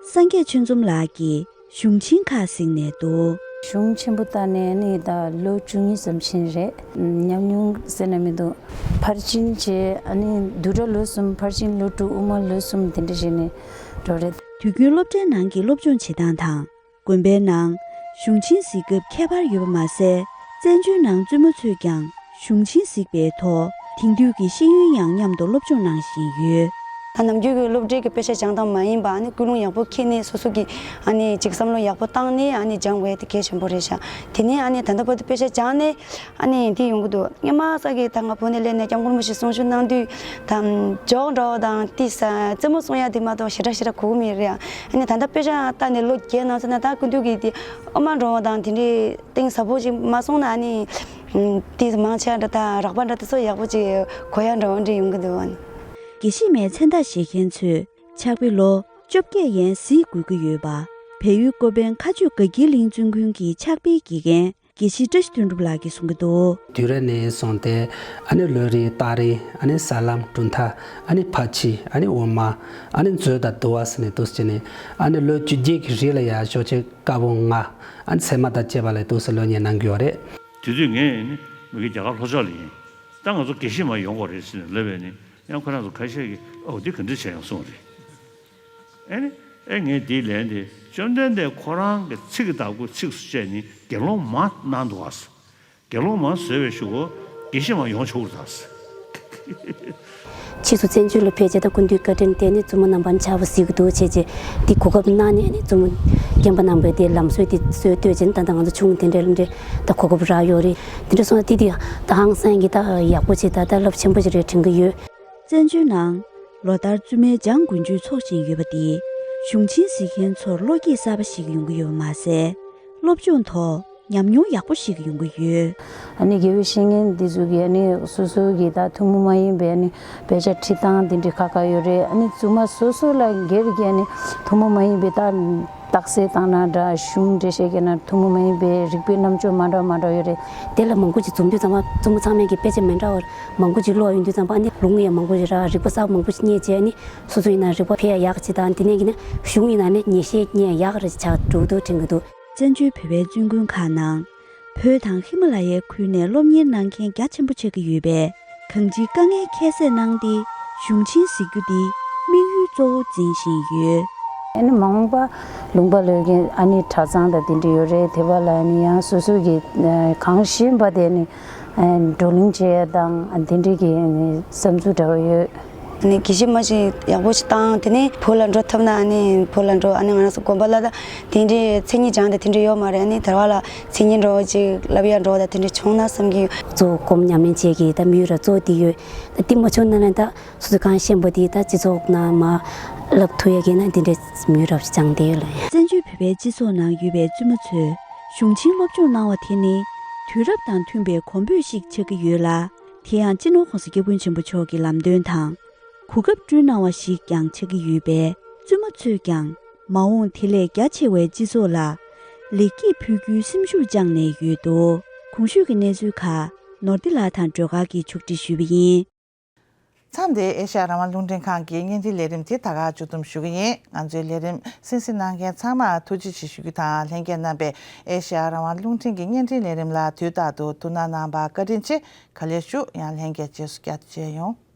སངས་རྒྱས་ཆོས་འཛོམས་ལགས་ཀྱིས། གཞུང་ཆེན་ཁག་གཟིགས་ནས་འདུག། གཞུང་ཆེན་པོ་ལྟ་ནས་ནི་ད་ལོ་བཅུ་གཉིས་ཙམ་ཕྱིན་རེད། ཉམས་མྱོང་ཟེར་ན་མི་འདུག། ཕར་ཕྱིན་བྱས་ཨ་ནི་བསྡུས་གྲྭ་ལོ་གསུམ། ཕར་ཕྱིན་ལོ་དྲུག། དབུ་མ་ལོ་གསུམ་དེ་འདྲ་བྱས་ནས་འགྲོ་རེད། དུས་རྒྱུན་སློབ་གྲྭའི་ནང་གི་སློབ་སྦྱོང་བྱེད་སྟངས་དང་། དགོན་པའི་ནང་གཞུང་ཆེན་གཟིགས་སྐབས་ཁྱད་པར་ཡོད་པ་མ་ཟད། བཙན་བྱོལ་ནང་བཙུན་མ་ཚོས་ཀྱང་གཞུང་ཆེན་གཟིགས་པའི་ཐོག་དེང་དུས་ཀྱི་ཤེས་ཡོན་ཡང་མཉམ་དུ་སློབ་སྦྱོང་གནང་བཞིན་ཡོད། ད་ནམ་རྒྱུན་གྱི་སློབ་གྲྭའི་གི་དཔེ་ཆ་སྦྱང་སྟངས་མ་ཡིན་པ། ཨ་ནི་ཀུན་སློང་ཡག་པོ་འཁྱེར་ནས་སོ་སོ་གི་ཨ་ནི་ཅིག་བསམ་བློ་ཡག་པོ་བཏང་ནས་ཨ་ནི་སྦྱང་དགོས་དེ་གལ་ཆེན་པོ་རེད་ཤག་དེ་ནས་ཨ་ནི་ད་ལྟ་བར་དུ་དཔེ་ཆ་སྦྱངས་ནས་ཨ་ནི་འདི་ཡོང་གི་འདུག་སྔོན་མ་ས་གི་ད་ང་བུ་ནས་སླེབས་ནས་སྐྱབས་མགོན་རིན་པོ་ཆེ་གསུང་ཆོས་གནང་དུས་ད་འཇོག་འདྲ་བ་དང་ཏི་ས་རྩེད་མོ་གསུང་ཡ་དེ་མ་གཏོགས་ཞེ་དྲག་ཞེ་དྲག་གོ་གི་མེད་རེད། ཨ་ནི་ད་ལྟ་དཔེ་ཆ་ལྟ་ནས་ལོ་བརྒྱད་ནང་ཚོད་ན་ད་སྐུ་མདུན་གྱི་དེ་ཨོ་མ་འདྲ་བ་དང་དེ་འདྲའི་གཏིང་ཟབ་པོ་ཅིག་མ་སོང་ན་ཨ་ནི་ཏི་མང་ཆེ་བ་འདྲ་ད་རགས་པ་འདྲ་དེ་ཚོ་ཡག་པོ་ཅིག་གོ་ཡ་འདྲ་བ་འདྲ་ཡོང་གི་འདུག་དགེ་བཤེས་མའི་མཚན་རྟགས་བཞེས་མཁན་ཚོས་ཕྱག་དཔེ་ལོ་བཅོ་བརྒྱད་ཡན་གཟིགས་དགོས་ཀྱི་ཡོད་པ། བལ་ཡུལ་ཀོ་པན་མཁའ་སྤྱོད་དགའ་སྐྱིད་གླིང་བཙུན་དགོན་གྱི་ཕྱག་དཔེའི་དགེ་རྒན་དགེ་བཤེས་བཀྲ་ཤིས་དོན་གྲུབ་ལགས་ཀྱིས་གསུང་གི་འདུག་དུས་རབས་ནས་བཟུང་སྟེ་ཨ་ནི་ལོ་རེའི་སྟ་རེ་ཨ་ནི་ས་ལམ་གྲུབ་མཐའ་ཨ་ནི་ཕ་ཆི་ཨ་ནི་འོ་མ་ཨ་ནི་མཛོད་དང་དུ་བ་ཟེར་ནས་འདུག་སེ་བྱས་ནས་ཨ་ནི་ལོ་བཅོ་བརྒྱད་ཀྱི་རིང་ལ་ཡ་ཞོགས་ཇ་དཀར་པོ་ལྔ་ཨ་ནི་ཚལ་མ་དང་བཅས་པ་ལ་འདུག་སེ་ལོ་གཉེར་གནང་གི་ཡོད་རེད། དེ་དུས་ངས་ནི་མི་གི་རྒྱ་གར་ལྷོ་ཕྱོགས་ལ་ཡིན། ད་ང་ཚོ་དགེ་བཤེས་མ་ཡོང་དགོས་རེད་ཟེར་ནས་ལབ་པས་ནི་ཡང་ཁོ་རང་ཚོ་ཁ་ཤས་ཀྱིས་ཨོ་འདི་ག་འདྲ་བྱས་ཡང་གསུངས་རེད། ཨེ་ནི་ཨེ་ངས་དེའི་ལན་དེ་བཅོམ་ལྡན་འདས་ཁོ་རང་གི་ཚིག་གི་བདག་པོ་ཚིགས་སུ་བཅད་ནི་དགེ་སློང་མ་གནང་འདུག་ཨ། དགེ་སློང་མ་བཟོས་པའི་གཞུག་གུ་དགེ་བཤེས་མ་ཡོང་ཆོག་གི་རེད་ད། ཕྱིས་སུ་བཙན་བྱོལ་ལ་ཕེབས་རྗེས་ད་སྐུ་མདུན་བཀའ་དྲིན་དེ་ནི་བཙུན་མོ་རྣམ་པ་ནི་ཆགས་པ་གཟིགས་ཀྱི་འདུག་བྱས་རྗེས་འདི་གོ་སྐབས་གནང་ནས་ནི་བཙུན་མོ་རྒན་པ་རྣམ་པས་དེ་ལམ་སྲོལ་དེ་སྲོལ་གཏོད་བྱས་ནས་ད་ལྟ་ང་ཚོ་ཆུང་དེ་འདྲའི་ལ་འདྲའི་ད་གོ་སྐབས་རག་ཡོད་རེད། དེ་འདྲ་སོང་ན་དེ་དེ་ད་ཧང་སང་གི་ད་ཡག་པོ་བྱས་ད་ད་རླབས་ཆེན་པོ་ཞིག་རེད་དྲན་གྱི་ཡོད། བཙན་བྱོལ་ནང་ལོ་ལྟར་བཙུན་མའི་སྦྱང་དགུན་ཆོས་འཚོགས་བཞིན་ཡོད་པ་འདིས་གཞུང་ཆེན་གཟིགས་མཁན་ཚོར་བློ་སྐྱེད་གསར་པ་ཞིག་ཡོང་གི་ཡོད་པ་མ་ཟད། སློབ་སྦྱོང་ཐོག་ཉམས་མྱོང་ཡག་པོ་ཞིག་ཡོང་གི་ཡོད། ཨ་ནི་དགེ་བའི་བཤེས་གཉེན་འདི་ཚོ་གིས་ཨ་ནི་སོ་སོ་གི་ད་ཐུན་མོང་མ་ཡིན་པའི་ཨ་ནི་དཔེ་ཆ་ཁྲིད་སྟངས་འདི་འདྲ་ཁག་ཁག་ཡོད་རེད། ཨ་ནི་བཙུན་མ་སོ་སོ་ལ་སྒེར་གྱི་ཨ་ནི་ཐུན་མོང་མ་ཡིན་པའི་ད་རྟགས་གསལ་བཏང་ན་འདྲ། གཞུང་འགྲེལ་བཤད་བརྒྱབ་ན་ཐུན་མོང་མ་ཡིན་པའི་རིགས་པའི་རྣམ་དཔྱོད་མ་འདྲ་བ་མ་འདྲ་བ་ཡོད་རེད། དེ་ལ་མང་པོ་ཅིག་འཛོམས་དུས་ཙམ་པ་བཙུན་མོ་ཚང་མས་ཀྱི་དཔེ་ཆ་མི་འདྲ་བ་མང་པོ་ཅིག་ཀློག་ཡོང་དུས་ཙམ་པ་ཨ་ནི་ལུང་ཡང་མང་པོ་ཞིག་རག་རིག་པ་གསར་པ་མང་པོ་ཞིག་རྙེད་རྗེས་ཨ་ནི་སོ་སོ་ཡིན་ན་རིག་པ་འཕེལ་ཡག་ཅིག་དང་དེ་ནས་ཀྱི་ནི་གཞུང་ཡིན་ན་ནི་ཉན་བཤད་རྙེད་ཡག་རེ་ཆགས་འགྲོ་འདུག་དྲན་གྱི་འདུག་བཙན་བྱོལ་བོད་པའི་བཙུན་དགོན་ཁག་ནང་བོད་དང་ཧི་མ་ལ་ཡའི་ཁུལ་ནས་སློབ་གཉེར་གནང་མཁན་རྒྱ་ཆེན་པོ་ཆགས་ཀྱི་ཡོད་པས། གང་ཅིའི་དཀའ་ངལ་ཁྱད་བསད་གནང་སྟེ་གཞུང་ཆེན་གཟིགས་རྒྱུ་འདི་དམིགས་ཡུལ་གཙོ་བོ་འཛིན་བཞིན་ཡོད། ཨ་ནི་མ་འོངས་པ་ལུང་པ་ལོག་གི་ཨ་ནི་གྲྭ་ཚང་དང་དེ་འདྲ་ཡོད་རེད། དེ་བ་ལ་ཨ་ནི་ཡང་སོ་སོ་གི་ཨ་གང་ཤེས་པ་དེ་ནི་ཨ་བགྲོ་གླེང་བྱེད་ཡ་དང་ཨ་དེ་འདྲ་གི་ཨ་ནི་བསམ་ཚུལ་འདྲ་བ་ཡོད། ཨ་ནི་དགེ་བཤེས་མ་ཞིག་ཡག་པོ་ཞིག་བཏང་དེ་ནས་བོད་ལ་འགྲོ་ཐུབ་ན་ཨ་ནི་བོད་ལ་འགྲོ། ཨ་ནི་ང་རང་ཚོ་དགོན་པ་ལ་ད་དེ་འདྲའི་མཚན་ཉིད་སྦྱང་དེ་དེ་འདྲ་ཡོད་མ་རེད། ཨ་ནི་དེ་བ་ལ་མཚན་ཉིད་འདྲ་བོ་ཅིག་བསླབ་ཡ་འདྲ་བོ་དང་དེ་འདྲ་བྱུང་ན་བསམ་གྱི་ཡོད། གཙོ་བོ་སྒོམ་ཉམས་ལེན་བྱེད་ཀྱི་ད་དམིགས་ཡུལ་ར་གཙོ་བོ་དེ་ཡོད། ད་དེ་མ་བྱུང་ན་ནི་ད་སོ་སོ་གང་ཤེས་པ་དེ་ད་སྤྱི་ཚོགས་ནང་མར་བསླབ་ཐུབ་ཡ་གི་ན་དེ་འདྲའི་དམིགས་ཡུལ་ར་བཅངས་བསྡད་ཡོད་ལ། བཙན་བྱོལ་བོད་པའི་སྤྱི་ཚོགས་ནང་ཡོད་པའི་བཙུན་མོ་ཚོས་གཞུང་ཆེན་སློབ་སྦྱོང་གནང་བ་དེ་ནི་དུས་རབས་དང་མཐུན་པའི་གོམ་བགྲོད་ཞིག་ཆགས་ཀྱི་ཡོད་ལ། དེ་ཡང་སྤྱི་ནོར་༸གོང་ས་༸སྐྱབས་མགོན་ཆེན་པོ་མཆོག་གི་ལམ་སྟོན་དང་། གོ་སྐབས་བསྐྲུན་གནང་བ་ཞིག་ཀྱང་ཆགས་ཀྱི་ཡོད་པས། བཙུན་མོ་ཚོས་ཀྱང་མ་འོངས་དེ་ལས་རྒྱ་ཆེ་བའི་སྤྱི་ཚོགས་ལ་ལེགས་སྐྱེས་ཕུལ་རྒྱུའི་སེམས་ཤུགས་བཅངས་ནས་ཡོད་འདུག་གོང་ཞུས་ཀྱི་གནས་ཚུལ་ཁག་ནོར་བདེ་ལགས་དང་སྒྲོལ་དཀར་གྱིས་ཕྱོགས་སྒྲིག་ཞུས་པ་ཡིན། མཚམས་འདིར་ཨེ་ཤ་ཡ་རང་དབང་རླུང་འཕྲིན་ཁང་གི་བརྙན་འཕྲིན་ལས་རིམ་དེ་ད་ག་མཇུག་བསྡོམས་ཞུ་གི་ཡིན། ང་ཚོའི་ལས་རིམ་གསན་གཟིགས་གནང་མཁན་ཚང་མར་ཐུགས་རྗེ་ཆེ་ཞུ་རྒྱུ་དང་། ལྷན་རྒྱས་རྣམ་པས་ཨེ་ཤ་ཡ་རང་དབང་རླུང་འཕྲིན་གྱི་བརྙན་འཕྲིན་ལས་རིམ་ལ་དུས་རྟག་ཏུ་ཐུགས་སྣང་གནང་བར་བཀའ་དྲིན་ཆེ། ག་ལེར་ཞུ། ཡང་ལྷན་རྒྱས་རྗེས་སུ་བསྐྱར་དུ་མཇལ་ཡོང་།